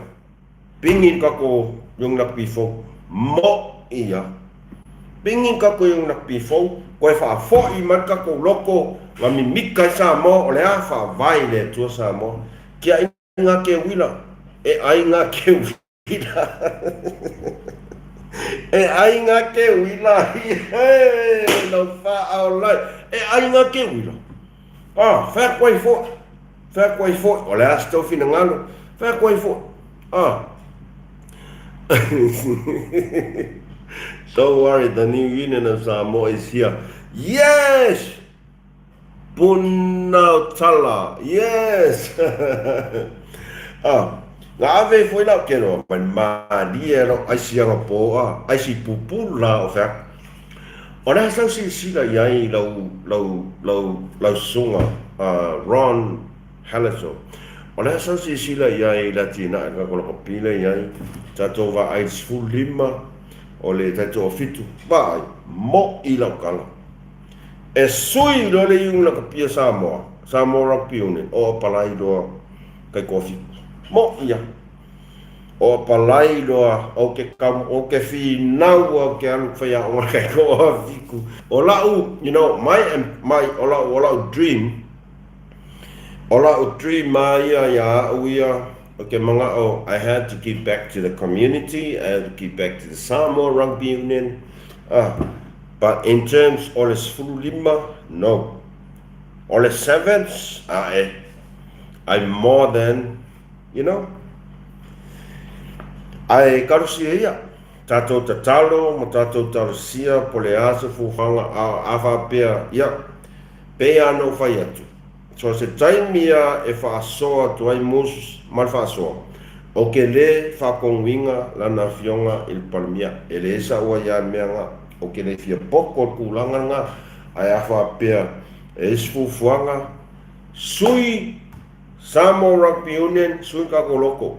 pingi le kako yung lakpi fou. Mo ia. Pingi le kako yung lakpi fou, koe faafoʻi mai le kakou loko, nga mimika i Samoa, o le a faavae i le Atua Samoa. Kiaʻi ngā ke uila, e ʻai ngā ke uila. E ʻai ngā ke uila, he lau whaaolai. E ʻai ngā ke uila. Ah, whea koe foi. Whea koe foi. O le a se tau finagalo. Whea koe foi. Ah. Don't worry, the new union of Samoa is here. Yes! Puna o tala, yes! Ah, nga ave foi lau ke roa mai malie lau aisi anga po a, aisi pupu la o fea. O le sau silasila i ai lau, lau, lau, lau susuga, Ron Halleso. O le sau silasila i ai la tina e ka koloko pile i ai, tatou vaai 15 o le tatou 7, vaai, mo i lau kala. E sui loa le iuga lakapia Samoa, Samoa Rugby Union, o apalai loa kai kofi. Mo ia. O apalai loa o ke kam o ke finau au ke alu whai a onga kai ko fiku. O lau, you know, my my o lau o lau dream o lau dream ma ia ia au ia. Ou te mana'o I had to give back to the community, I had to give back to the Samoa Rugby Union, ah, but in terms o le 15, no. O le sevens, a'e, I'm more than, you know. Ae kalosia ia, tatou tatalo ma tatou talosia po le a se fuafuaga a, a faapea, ia, pei lava ona ou fai atu, So se taimi a e faasoa atu ai Moses ma le faasoa, o ke le faakoguiga lana afioga i le Palemia. E le saua ia mea nga, o ke le fia poko le kulaga nga, ae a faapea e i se fuafuaga, sui Samoa Rugby Union, sui kako loko.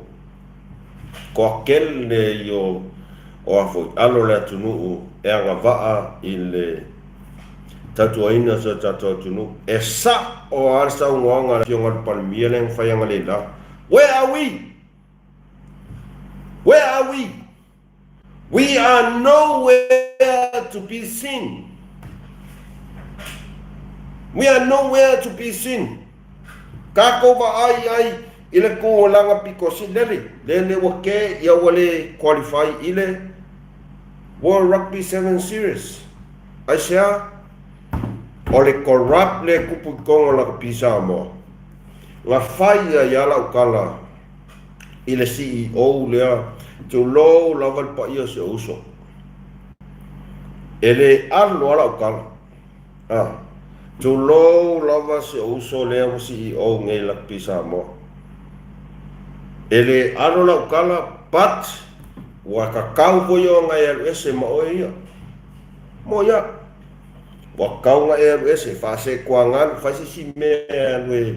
Ko akele i o o a foi alo le atunuu e agavaa i le tautuaina o si o tatou atunuu. E sa'o lava le saunoaga a le Afioga i le Palemia lea na fai analeila. Where are we? Where are we? We are nowhere to be seen. We are nowhere to be seen. Kākou vaai ai i le kūlaga piko sili lele ua kē ia ua le qualify i le World Rugby Sevens Series. Aisea? O le corrupt le kupu i kongo lakapi Samoa. Nga fai ai a lau kala i le CEO lea, tulou lava le paia o si ou uso. E le alo a lau kala. Ah, tulou lava si ou uso lea ua CEO nei Lakapi Samoa. E le alo lau kala, but ua kakau foi ona e alu ese ma oe ia. Mo ia. Ua kau na e alu ese, faasekoa galu, fai se isi mea e alu e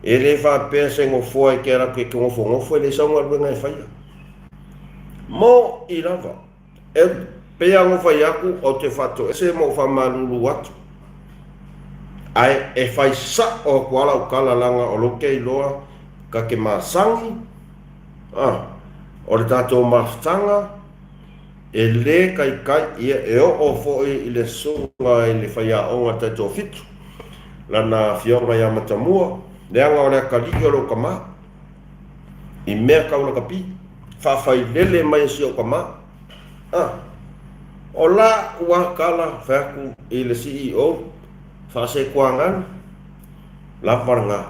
e le faapea se nofoa e ke alu atu e ke nofonofo e le sau galuega e faia. Mo i lava. E pei lava ona fai atu, ou te faatoese ma ou faamalulu atu, ae e fai sa'o atu lava lau tala leaga o lou te iloa ta te masani, a, o le tatou mafutaga e lē taitai ia e oo foi i le susuga i le faiaoga taitoafitu, lana afioga ia Matamua, leaga o le atalii o lou tama. I mea tau lakapi, faafailele mai e si ou tama. A, o la ua kala fai atu i le CEO, faasekoa galu, lava lena.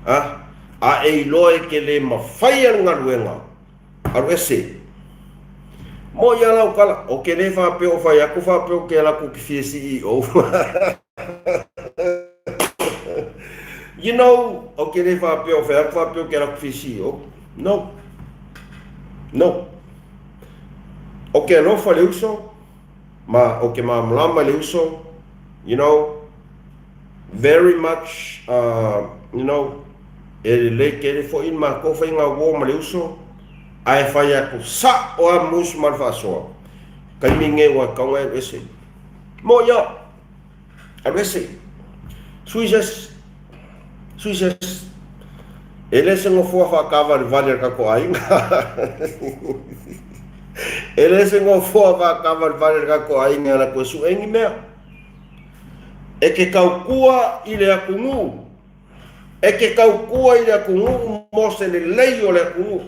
A, a e iloa e te le mafaia le galuega, alu ese. Mo ia lau kala, o ke le faapea o fai atu faapea o ke ala atu ki fia CEO. You know, o ke le faapea o fai atu faapea o ke ala atu fia CEO. No. No. O ke alofa le uso, ma o ke malamalama le uso, you know, very much, you know, e lelei tele foi le matou faiga uo ma le uso, ae fai atu sa'o lava musu ma le faasoa, taimi nei ua tatau ona e alu ese. Mo ia, alu ese. Sui se isi. Sui se isi. E le se nofoa faatavalevale a le tatou aiga. E le se nofoa faatavalevale a le tatou aiga e alu atu e sue ni mea. E te tautua i le atunuu. E te tautua i le atunuu mo se lelei o le atunuu.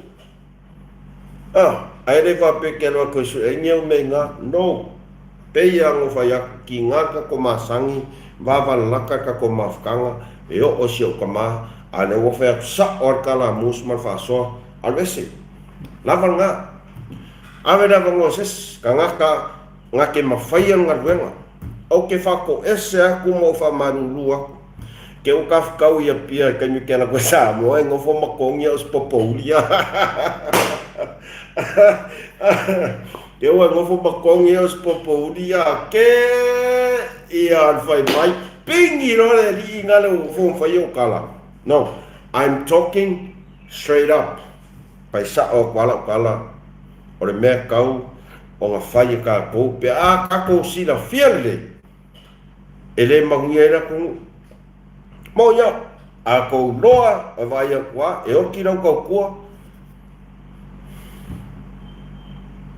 Ah, ae le faapea ke alu atu e sue ni au mea i na. No. Pei lava ona ou fai atu, tiga le tatou masani, vavalalata le tatou mafutaga, e oo i si ou tama, a o lea ua fai atu sao lava le kalamus ma le faasoa, alu ese. Lava lena. Ave le avanoa i se isi tagata na te mafaia le galuega. Ou te faatoese atu ma ou faamalulu atu. Ke ua kafekau i Apia i taimi ke ala koe Samoa e nofo ma togi au se popouli. Ke ua nofo ma togi au se popouli a ke ia le fai mai pingi loa le alii na le ua fo fai o kala. No, I'm talking straight up. Pai sa'o atu a lau tala, o le mea tau ona fai e tatou pe a tatou silafia lelei e le manuia ai le atunuu. Mo ia, a tou loa e vaai atu a, e oti lau tautua,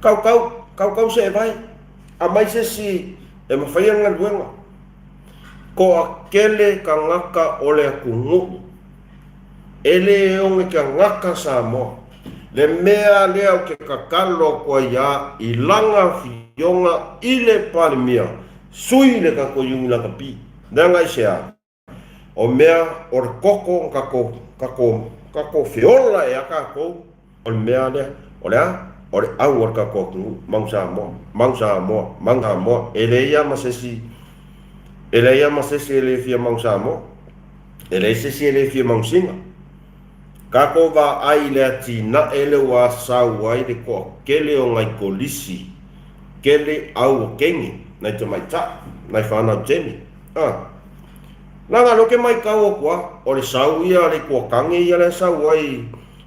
kaukau, kaukau se e vae, aumai se isi e mafaia le galuega. Toatele tagata o le atunuu. E le oge kagaka Samoa. Le mea lea ou te kakalo aku ai a i lana afioga i le Palemia, sui le tatou iuni lakapi. Leaga i se a? O mea o le koko na tatou, tatou, tatou feola e a tatou, o le mea lea. O le a? O le au a le tatou atunuu. Mau Samoa, mau Samoa, mau Samoa. E leai lava ma se isi, e leai lava ma se isi e le fia mau Samoa. E leai se isi e le fia manusina. Tatou vaai i le atinae lea ua asau ai le toatele o nai kolisi kele au o kene, nai tamaitai, nai fanau tene. A. Leaga lea ou te maitau atu a, o le sau ia a le ituatane ia lea e sau ai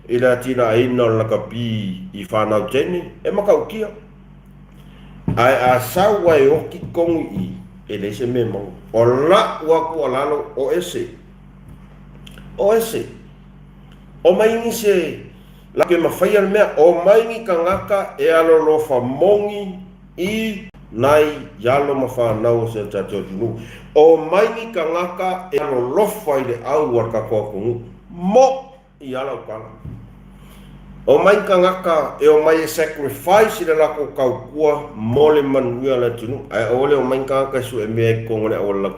i le atinaeina o le lakapi i fanau tene, e matautia. Ae a sau a e oti tonu i i, e leai se mea e maua. O la'u lava tuualalo, o ese. O ese. Omai nisi e latou te mafaia le mea. Omai ni tagata e alolofa moni i nai alo ma fanau o si o tatou atunuu. Omai ni tagata e alolofa i le au a le tatou atunuu. Mo i a lau tala. Omai tagata e omai e sacrifice i le latou tautua mo le manuia o le atunuu, ae aua le omai tagata e sue mea i totonu o le auala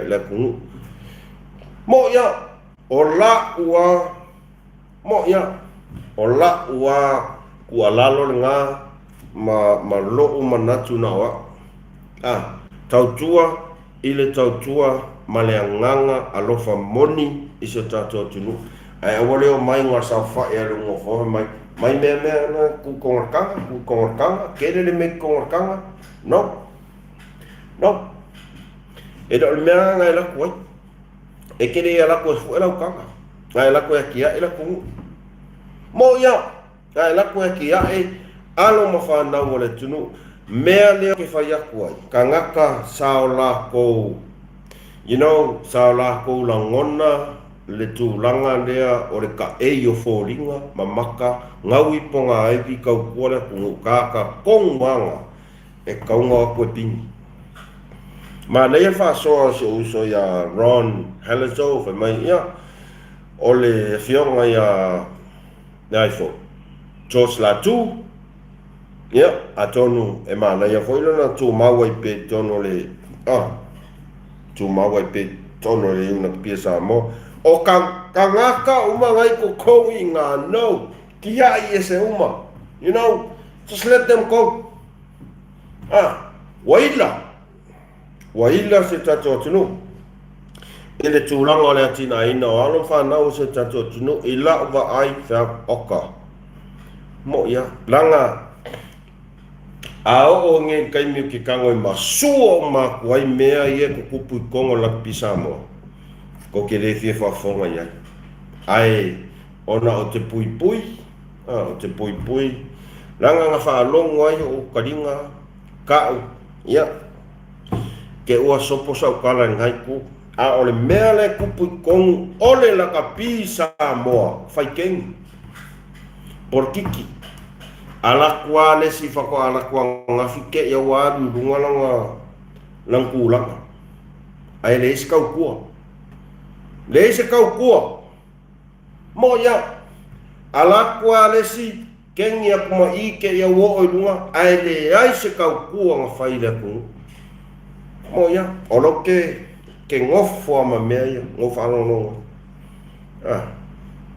le atunuu. Moʻi a, o la'u a, moʻi a, o la'u a tuualalo lena ma, ma lo'u manatu na o a'u. A, tautua i le tautua ma le agaga alofa moni i si o tatou atunuu, ae aua le omai ga saofai a le ugofoa fai mai, mai mea mea na ku kongakaga, ku kongakaga, kele le mea kongakaga, no, no. E le o le mea na e laku ai. E te le alaku e fue lau kaga, na e laku e atiae le atunuu. Mo ia! Ae lako e ake aʻe alo ma fanau o le atunuu, mea lea ke fai aku ai, kangaka sa o lakou, you know, sa o lakou lagona le tulaga lea o le kaʻei o foliga ma maka, gaui pogāiwi tautua le atunuu, kaka kogu aga e kauga aku e pini. Manaia le faasoa o si ou uso iā Ron Halazo, fai mai, ia, o le afioga iā Le ai foi. George Latu, ia, atonu e manaia foi lona tumau ai pea i totonu o le, ah, tumau ai pea i totonu o le Iuna Pia Samoa. O ka kangaka uma ngai kokou i ngā no, kiaʻi ese uma. You know, just let them go. Ah, waila. Ua ila si o tatou atunuu i le tulaga o le atinaeina o alo ma fanau o si o tatou atunuu i la'u vaai fea oka moʻi a leaga a oo nei i le taimi o ke kago e masua uma atu ai mea ia e tutupu i totonu o le Lakapi Samoa tou te le fia faafofoga i ai ae ona o te puipui a o te puipui leaga na faalogo ai o'u taliga ka'u Ia, ke ua sopo sa'u kala i lenai ku, a o le mea lea e kupu i totonu o le lakapi Samoa, fai keni, polokiki, ala atu a le isi faatoa ala atu ananafi te i a ua alu i luga lana, lana tulaga. Ae leai se tautua. Leai se tautua. Moʻi a. Ala atu a le isi Keni aku ma i ke ia ua oo i luga, ae leai se kaukua na fai i le atunuu. Mo ia, o lo ke, ke nofo a ma mea ia, no whaalogologo. Ah,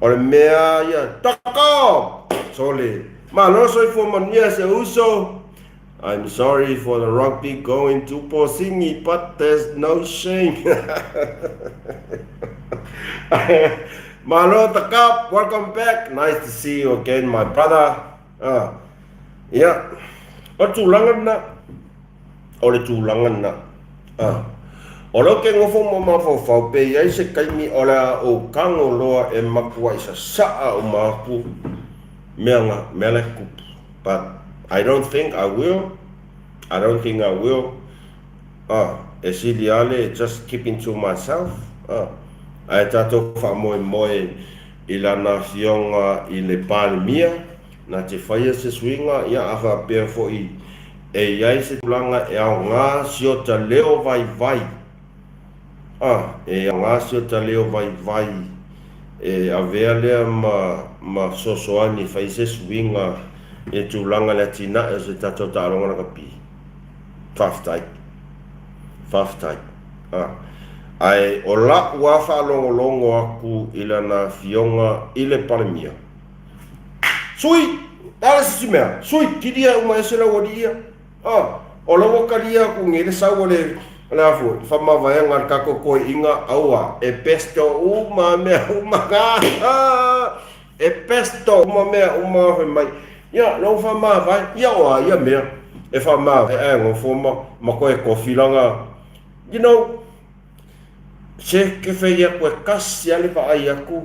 o le mea ia, Taka! Sole, malo soifua manuia se uso. I'm sorry for the rugby going to Posingi, but there's no shame. Malo Takap, welcome back. Nice to see you again, my brother. Ah, yeah. O tulaga lena. O le tulaga lena. Ah. O lea ou te nofo ma mafaufau pe i ai se taimi o le a ou tago loa e matuai sasaa uma atu mea na, mea la e tutupu. But I don't think I will. I don't think I will. Ah, e sili lava le just keeping to myself. Ah, ae tatou faamoemoe i lana afioga i le Palemia, na te faia se suiga, ia a faapea foi e i ai se tulaga e aoga si ota leo vaivai. Ah, e aoga si ota leo vaivai. e avea lea ma ma fesoasoani e fai ai se suiga i le tulaga i le atinae o se tatou taaloga lakapi. Faafetai. Faafetai. A. Ae o la'u lava faalogologo atu i lana afioga i le Palemia, Sui! Le a le isi mea? Sui! Kilia uma ese lau alii ia. A. O la ua talia atu nei le sau o le, o le a foi, le faamavaega a le tatou toeaiina, aua, e pesto uma mea uma. E pesto uma mea uma fai mai. Ia, la ua faamavae, ia o a ia mea e faamavae ae nofo ma, ma toe tofi lana, you know, se ke fai atu e tasi lava le vaai atu,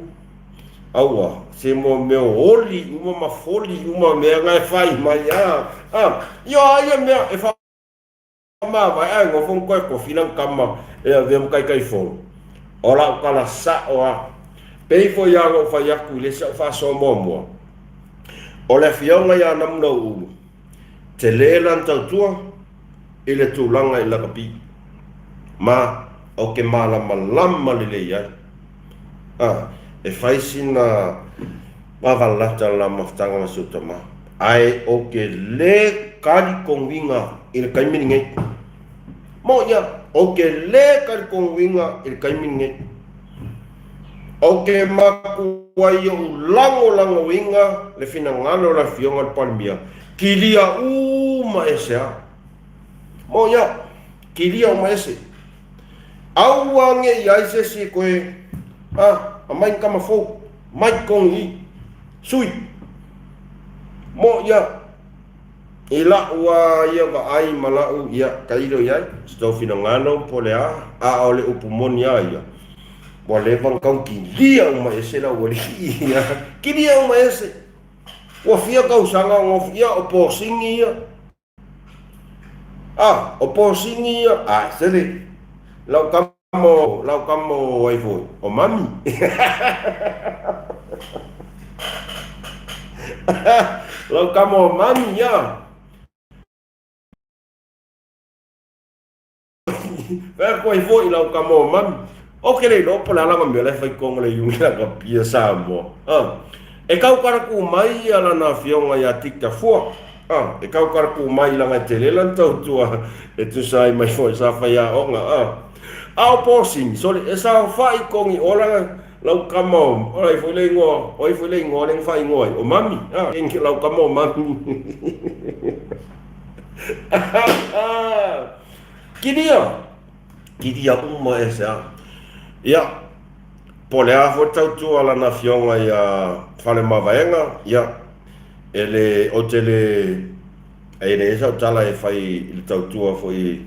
aua, se mo mea o oli uma ma foli uma mea na e fai mai, a, a, ia o a ia mea e faamavae ae nofo ma toe tofi lana tama e avea ma Taitaifono. O lau tala sao lava, pei foi lava ona ou fai atu i le isi au faasoa muamua, o le afioga ia Namunauulu, tele lana tautua i le tulaga i lakapi, ma ou te malamalama lelei ai. A, e fai sina vavalata la mafutaga ma si ou tama, ae ou te lē talitonuina i le taimi lenei. Moʻi ia, ou te lē talitonuina i le taimi lenei. Ou te matuai ou lagolagoina le finagalo o le Afioga i le Palemia, kilia uma ese a. Moʻi ia, kilia uma ese. Aua ne i ai se isi e toe, a, aumai ni tama fou, mai totonu i i. Sui. Moʻi ia. I la'u a ia vaai ma la'u, ia, tailo i ai, se tou finagalo po o le a, a o le upu moni a ia, ua leva ona tau kilia uma ese lau alii, ia, kilia uma ese. Ua fia tausaga o nofo, ia, o posini ia. A, o posini ia, a, sele, lau tama o, lau tama o ai foi, o mami. Lau tama o mami, ia. Fai atu ai foi lau tama o mami. Ou te le iloa po o le a lana mea la e fai i totonu o le Iuni Lakapi a Samoa. A, e tautala tu mai ia lana afioga ia Tita Fua. A, e tautala tu mai leaga e tele lana tautua e tusa ai mai foi sa faiaoga. A, a o Posini, sole, e saofai i totonu i o lana, lau tama o, o ai foi le igoa, o ai foi le igoa lea na faaigoa ai? O Mami. A, lau tama o Mami. Kilia! Kilia uma e se a. Ia, po o le a foi le tautua a lana afioga ia Faleomavaega, ia, e le, ou te le, e leai sau tala e fai i le tautua foi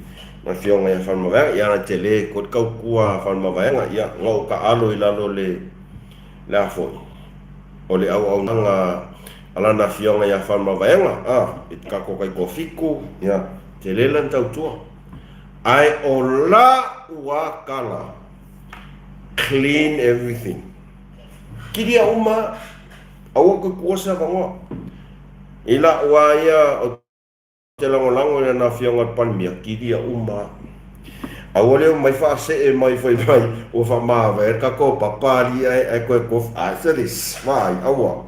a afioga ia Faleomavaega, ia e tele koe le tautua a Faleomavaega, ia, na ou taalo i lalo o le, le a foi, o le auaunaga a lana afioga ia Faleomavaega, a, i le tatou taitoafitu, ia, tele lana tautua. Ae o la'u a tala, clean everything. Kilia uma, aua toe tuua se avanoa. I la'u a ia ou te lagolago i lana afioga i le Palemia, kilia uma. Aua le omai faasee mai fai mai ua faamavae le tatou papa alii ae ae toe tofi. Ae se le vaai, aua.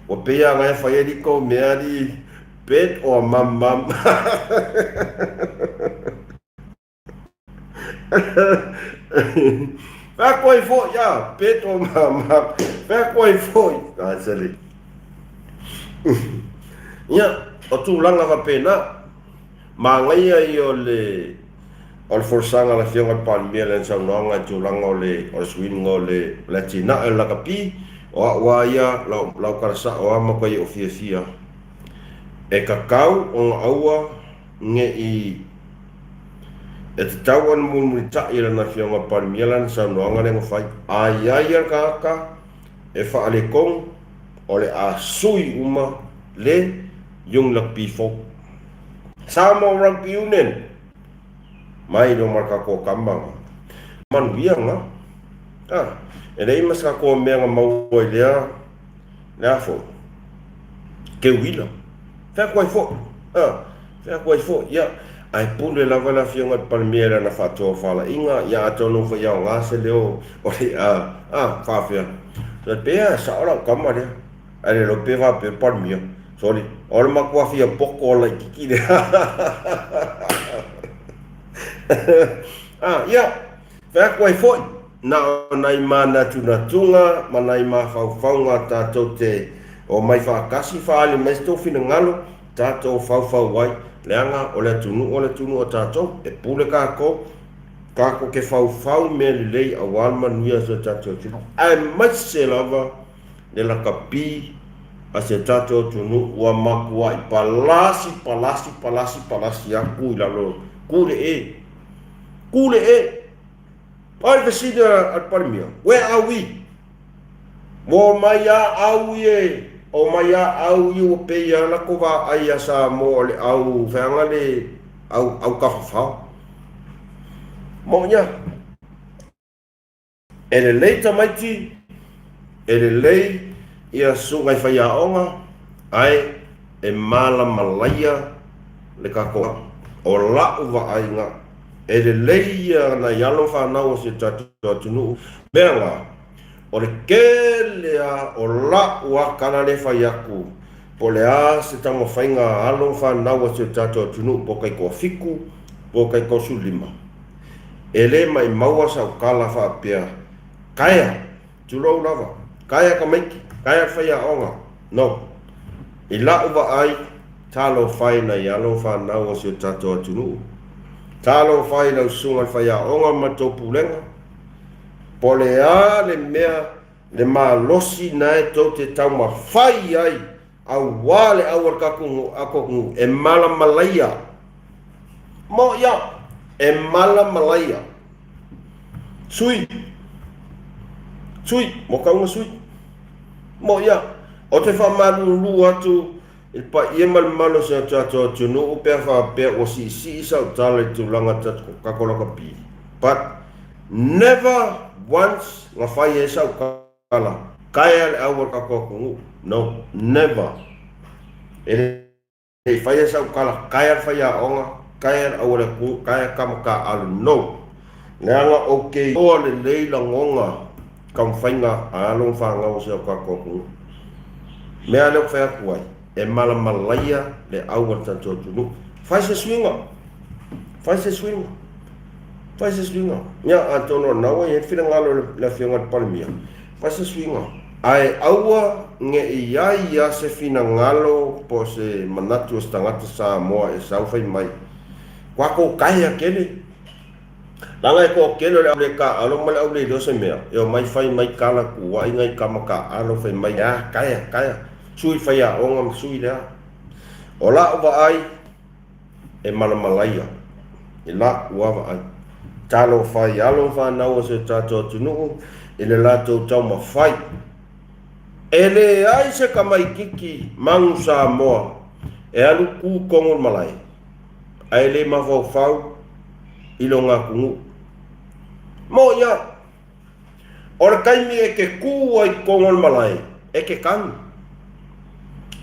Ua pei lava na e fai alii tou mea alii. Bed or mum mum. Fea koe foi, a, bed or mum mum. Fea koe foi. Ai, sele. Ia, o tulaga faapena. Manaia ia o le o le folasaga a le Afioga i le Palemia i lana saunoaga i tulaga o le o le suiga o le o le atinae o le lakapi, o a'u a ia lau lau tala sa'o a matuai ou fiafia e tatau ona aua ne'i e tatau ona mulimulita'i e lana Afioga i le Palemia lana saunoaga lea na fai. A i ai ia le tagata e faaletonu, o le a sui uma le Young Rugby fou. Samoa Rugby Union, mai loma le tatou tama na. Manuia na. A, e leai ma se tatou mea na maua i lea, lea foi, teuila. Fai atu ai foi, a, fai atu ai foi, ia, ae pule lava le Afioga i le Palemia i lana faatofalaiga, ia atonu foi e aoga se leo o le, a, a, faafefea. Pei lava e sao lau tama lea, ae le iloa pe faapea le Palemia. Sorry, o le matua fia poto laititi lea. Ah, ia, fai atu ai foi, na o nai manatunatuga ma nai mafaufauga tatou te omai faatasi faaali mai se tou finagalo, tatou faufau ai, leaga o le atunuu o le atunuu a tatou, e pule tatou, tatou te faufau mea lelei aua le manuia o si o tatou atunuu, aemaise lava le lakapi a si o tatou atunuu ua matuai palasi, palasi, palasi, palasi atu i lalo, ku le e, ku le e. O le fesili a le Palemia, where are we? Ua omai a au ie, omai a au ie ua pei a latou vaai ia Samoa o le au feaga le au, au tafafao. Moʻi a. E lelei tamaiti, e lelei ia susuga i faiaoga, ae e malamalaia le tatou. O la'u vaaiga, e lelei ia nai alo ma fanau o si o tatou atunuu, mea la, o le tele a o la'u a tala lea e fai atu, po o le a se taumafaiga a alo ma fanau a si o tatou atunuu po o taitoafitu po o taitoasefululima, e le maimau a sau tala faapea, Kaea! Tulou lava. Kaea tamaiti, kaea le faiaoga. No. I la'u vaai, talofa e nai alo ma fanau o si o tatou atunuu. Talofa i lau susuga i le faiaoga ma le tou pulega. Po o le a le mea, le malosi na e tou te taumafai ai Aua le au a le tatou atunuu e malamalaia. Moʻi a, e malamalaia. Sui, sui, mo kauga sui. Moʻi a, o te faamalulu atu i le paia ma le mamalu o si o tatou atunuu pe a faapea ua siisii sau tala i le tulaga tatou lakapi. But never once na fai ai sau tala. Ala, kaea le au a le tatou atunuu. No, never. E le i faia sau tala, kaea le faiaoga, kaea le au a le atunuu, kaea tama taaalo. No. Leaga ou te iloa lelei lagona taumafaiga a alo ma fanau o si o tatou atunuu. Mea lea ou te fai atu ai, e malamalaia le au a le tatou atunuu. Fai se suiga. Fai se suiga. Fai se suiga. Ia, atonu o lena ua i ai le finagalo o le Afioga i le Palemia, fai se suiga. Ae aua ne i i ai ia se finagalo po o se manatu o se tagata Samoa e sau fai mai, Kua kou kaea kele. Leaga e toatele o le au le taaalo ma le au le iloa se mea, e omai fai mai tala tuuai nai tama taaalo fai mai, A, kaea, kaea, sui faiaoga ma sui le a. O la'u vaai, e malamalaia i la'u a vaai. Talofa i alo ma fanau o si o tatou atunuu i le latou taumafai. E leai se tamaititi manu Samoa e alu ku tonu le malae ae le mafaufau i lona atunuu. Moʻi a! O le taimi e te kū ai totonu o le malae, e te kanu.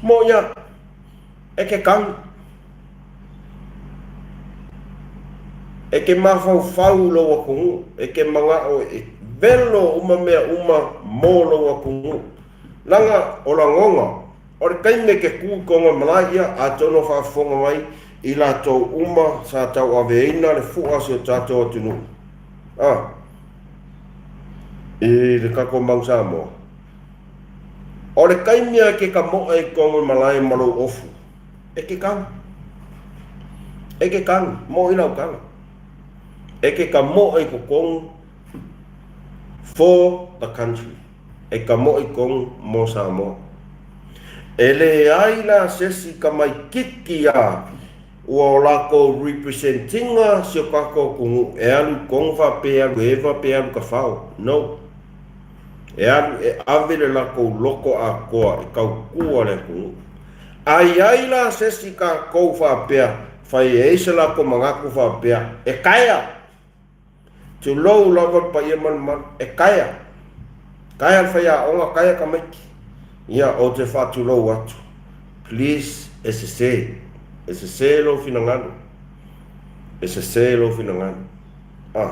Moʻi a, e te kanu. E te mafaufau i lou atunuu, e te manaʻo e welo uma mea uma mō lou atunuu. Leaga o lagona, o le taimi e te kū i totonu o le malae, ia, atonu o faafofoga mai i latou uma sa tauaveina le fua o si o tatou atunuu. A. I le tatou mau Samoa. O le taimi a ke kamoʻe i totonu o le malae ma lou ofu, e ke kanu. E ke kanu, moʻi lau tala. E ke kamoʻe i totonu for the country. E kamoʻe i totonu mo Samoa. E leai la sesi kamaikiki a Ua o lakou representinga si o kakou atunuu e alu i Kongo faapea e alu Eva pe alu Kafao. No. E alu e ave le lakou loko atoa e tautua le atunuu. A iai la sesi kakou faapea fai ai se lakou manatu faapea e kaea! Tulou lava le paia malumalu. E kaea. Kaea le faiaoga, kaea tamaiti. Ia, ou te faatulou atu. Please, e sese. E sese lou finagalo. E sese lou finagalo. A,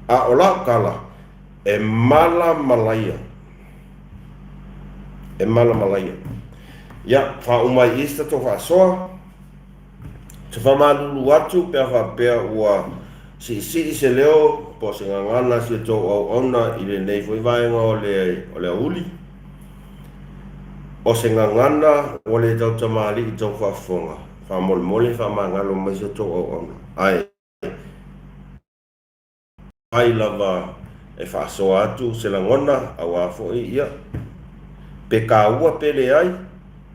a o lau tala, e malamalaia. E malamalaia. Ia, faauma ai i i se tatou faasoa. Se faamalulu atu pe a faapea ua siisii se leo po o se gagana a si outou auauna i lenei foi vaega o le o le aoauli. O se gagana ua le tautamalii i tou faafofoga, faamolemole faamagalo mai si outou auauna. Ae. Fai lava e faasoa atu se lagona aua foi ia, pe taua pe leai,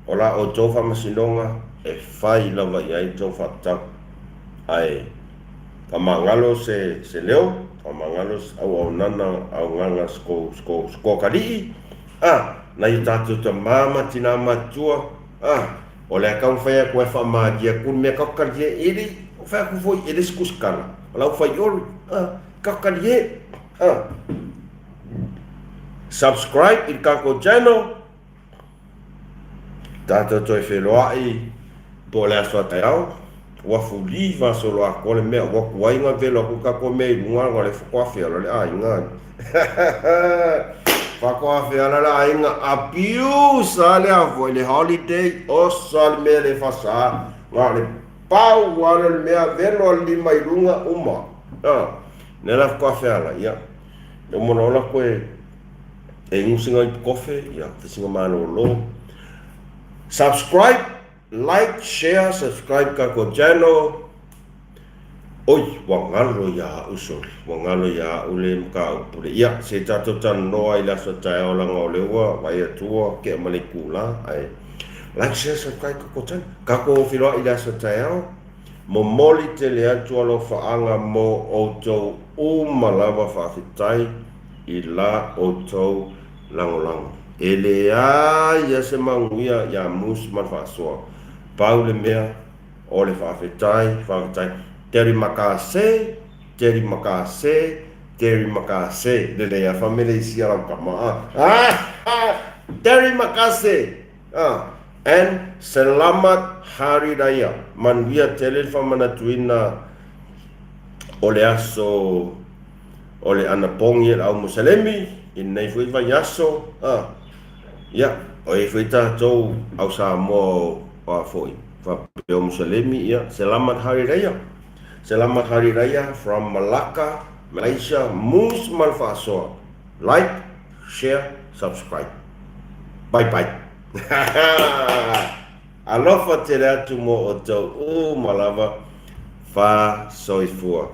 o la outou faamasinoga e fai lava i ai tou faatatau. Ae faamagalo se se leo, faamagalo se auaunana augaga sikokalii, a, nai o tatou tama ma tina matutua, a, O le a taumafai atu ai e faamalie atu le mea tatou talie e le fai atu foi e le se tusitala o lau faiolo a tatou talie a subscribe i le tatou channel tatou toe feloai po o le aso a taeao ua fuli fasolo atoa le mea ua tuai na velo atu tatou mea i luga ona o lea faatoa feala le aiga Faatoa feala le aiga abuse a le a foi le holiday osa le mea le fasa na o le pau a le mea velo a le lima i luga uma a ne la faatoa feala ia le uma na ola koe e inu singa ipu kofe ia fisinga malolo. Subscribe, like, share, subscribe kako channel. Oi, ua galo iā a'u, sorry, ua galo iā a'u le mataupu le, ia, se i tatou talanoa i le aso taeao leaga o lea ua vaai atu ua tea ma le itula, ae like, share, subscribe tatou channel. Tatou feiloai i le aso taeao. Momoli tele atu alofaaga mo outou uma lava faafetai i la outou lagolago. E leai lava se manuia iā Moose ma le faasoa. Pau le mea, O le faafetai, faafetai. Terima kasih, terima kasih, terima kasih. Lelei a Faa-Meleisia lau tama a. Terima kasih. Ah, and selamat Hari Raya. Manuia tele le faamanatuina o le aso o le anapogi e le au Musalemi i lenei foi vaiaso. Ah, ia, o i ai foi tatou au Samoa o a foi. Faapea o Musalemi, ia, Selamat Hari Raya. Selamat Hari Raya from Malacca, Malaysia, Moose ma le faasoa. Like, share, subscribe. Bye bye. Alofa tele atu mo outou uma lava. Fa soifua.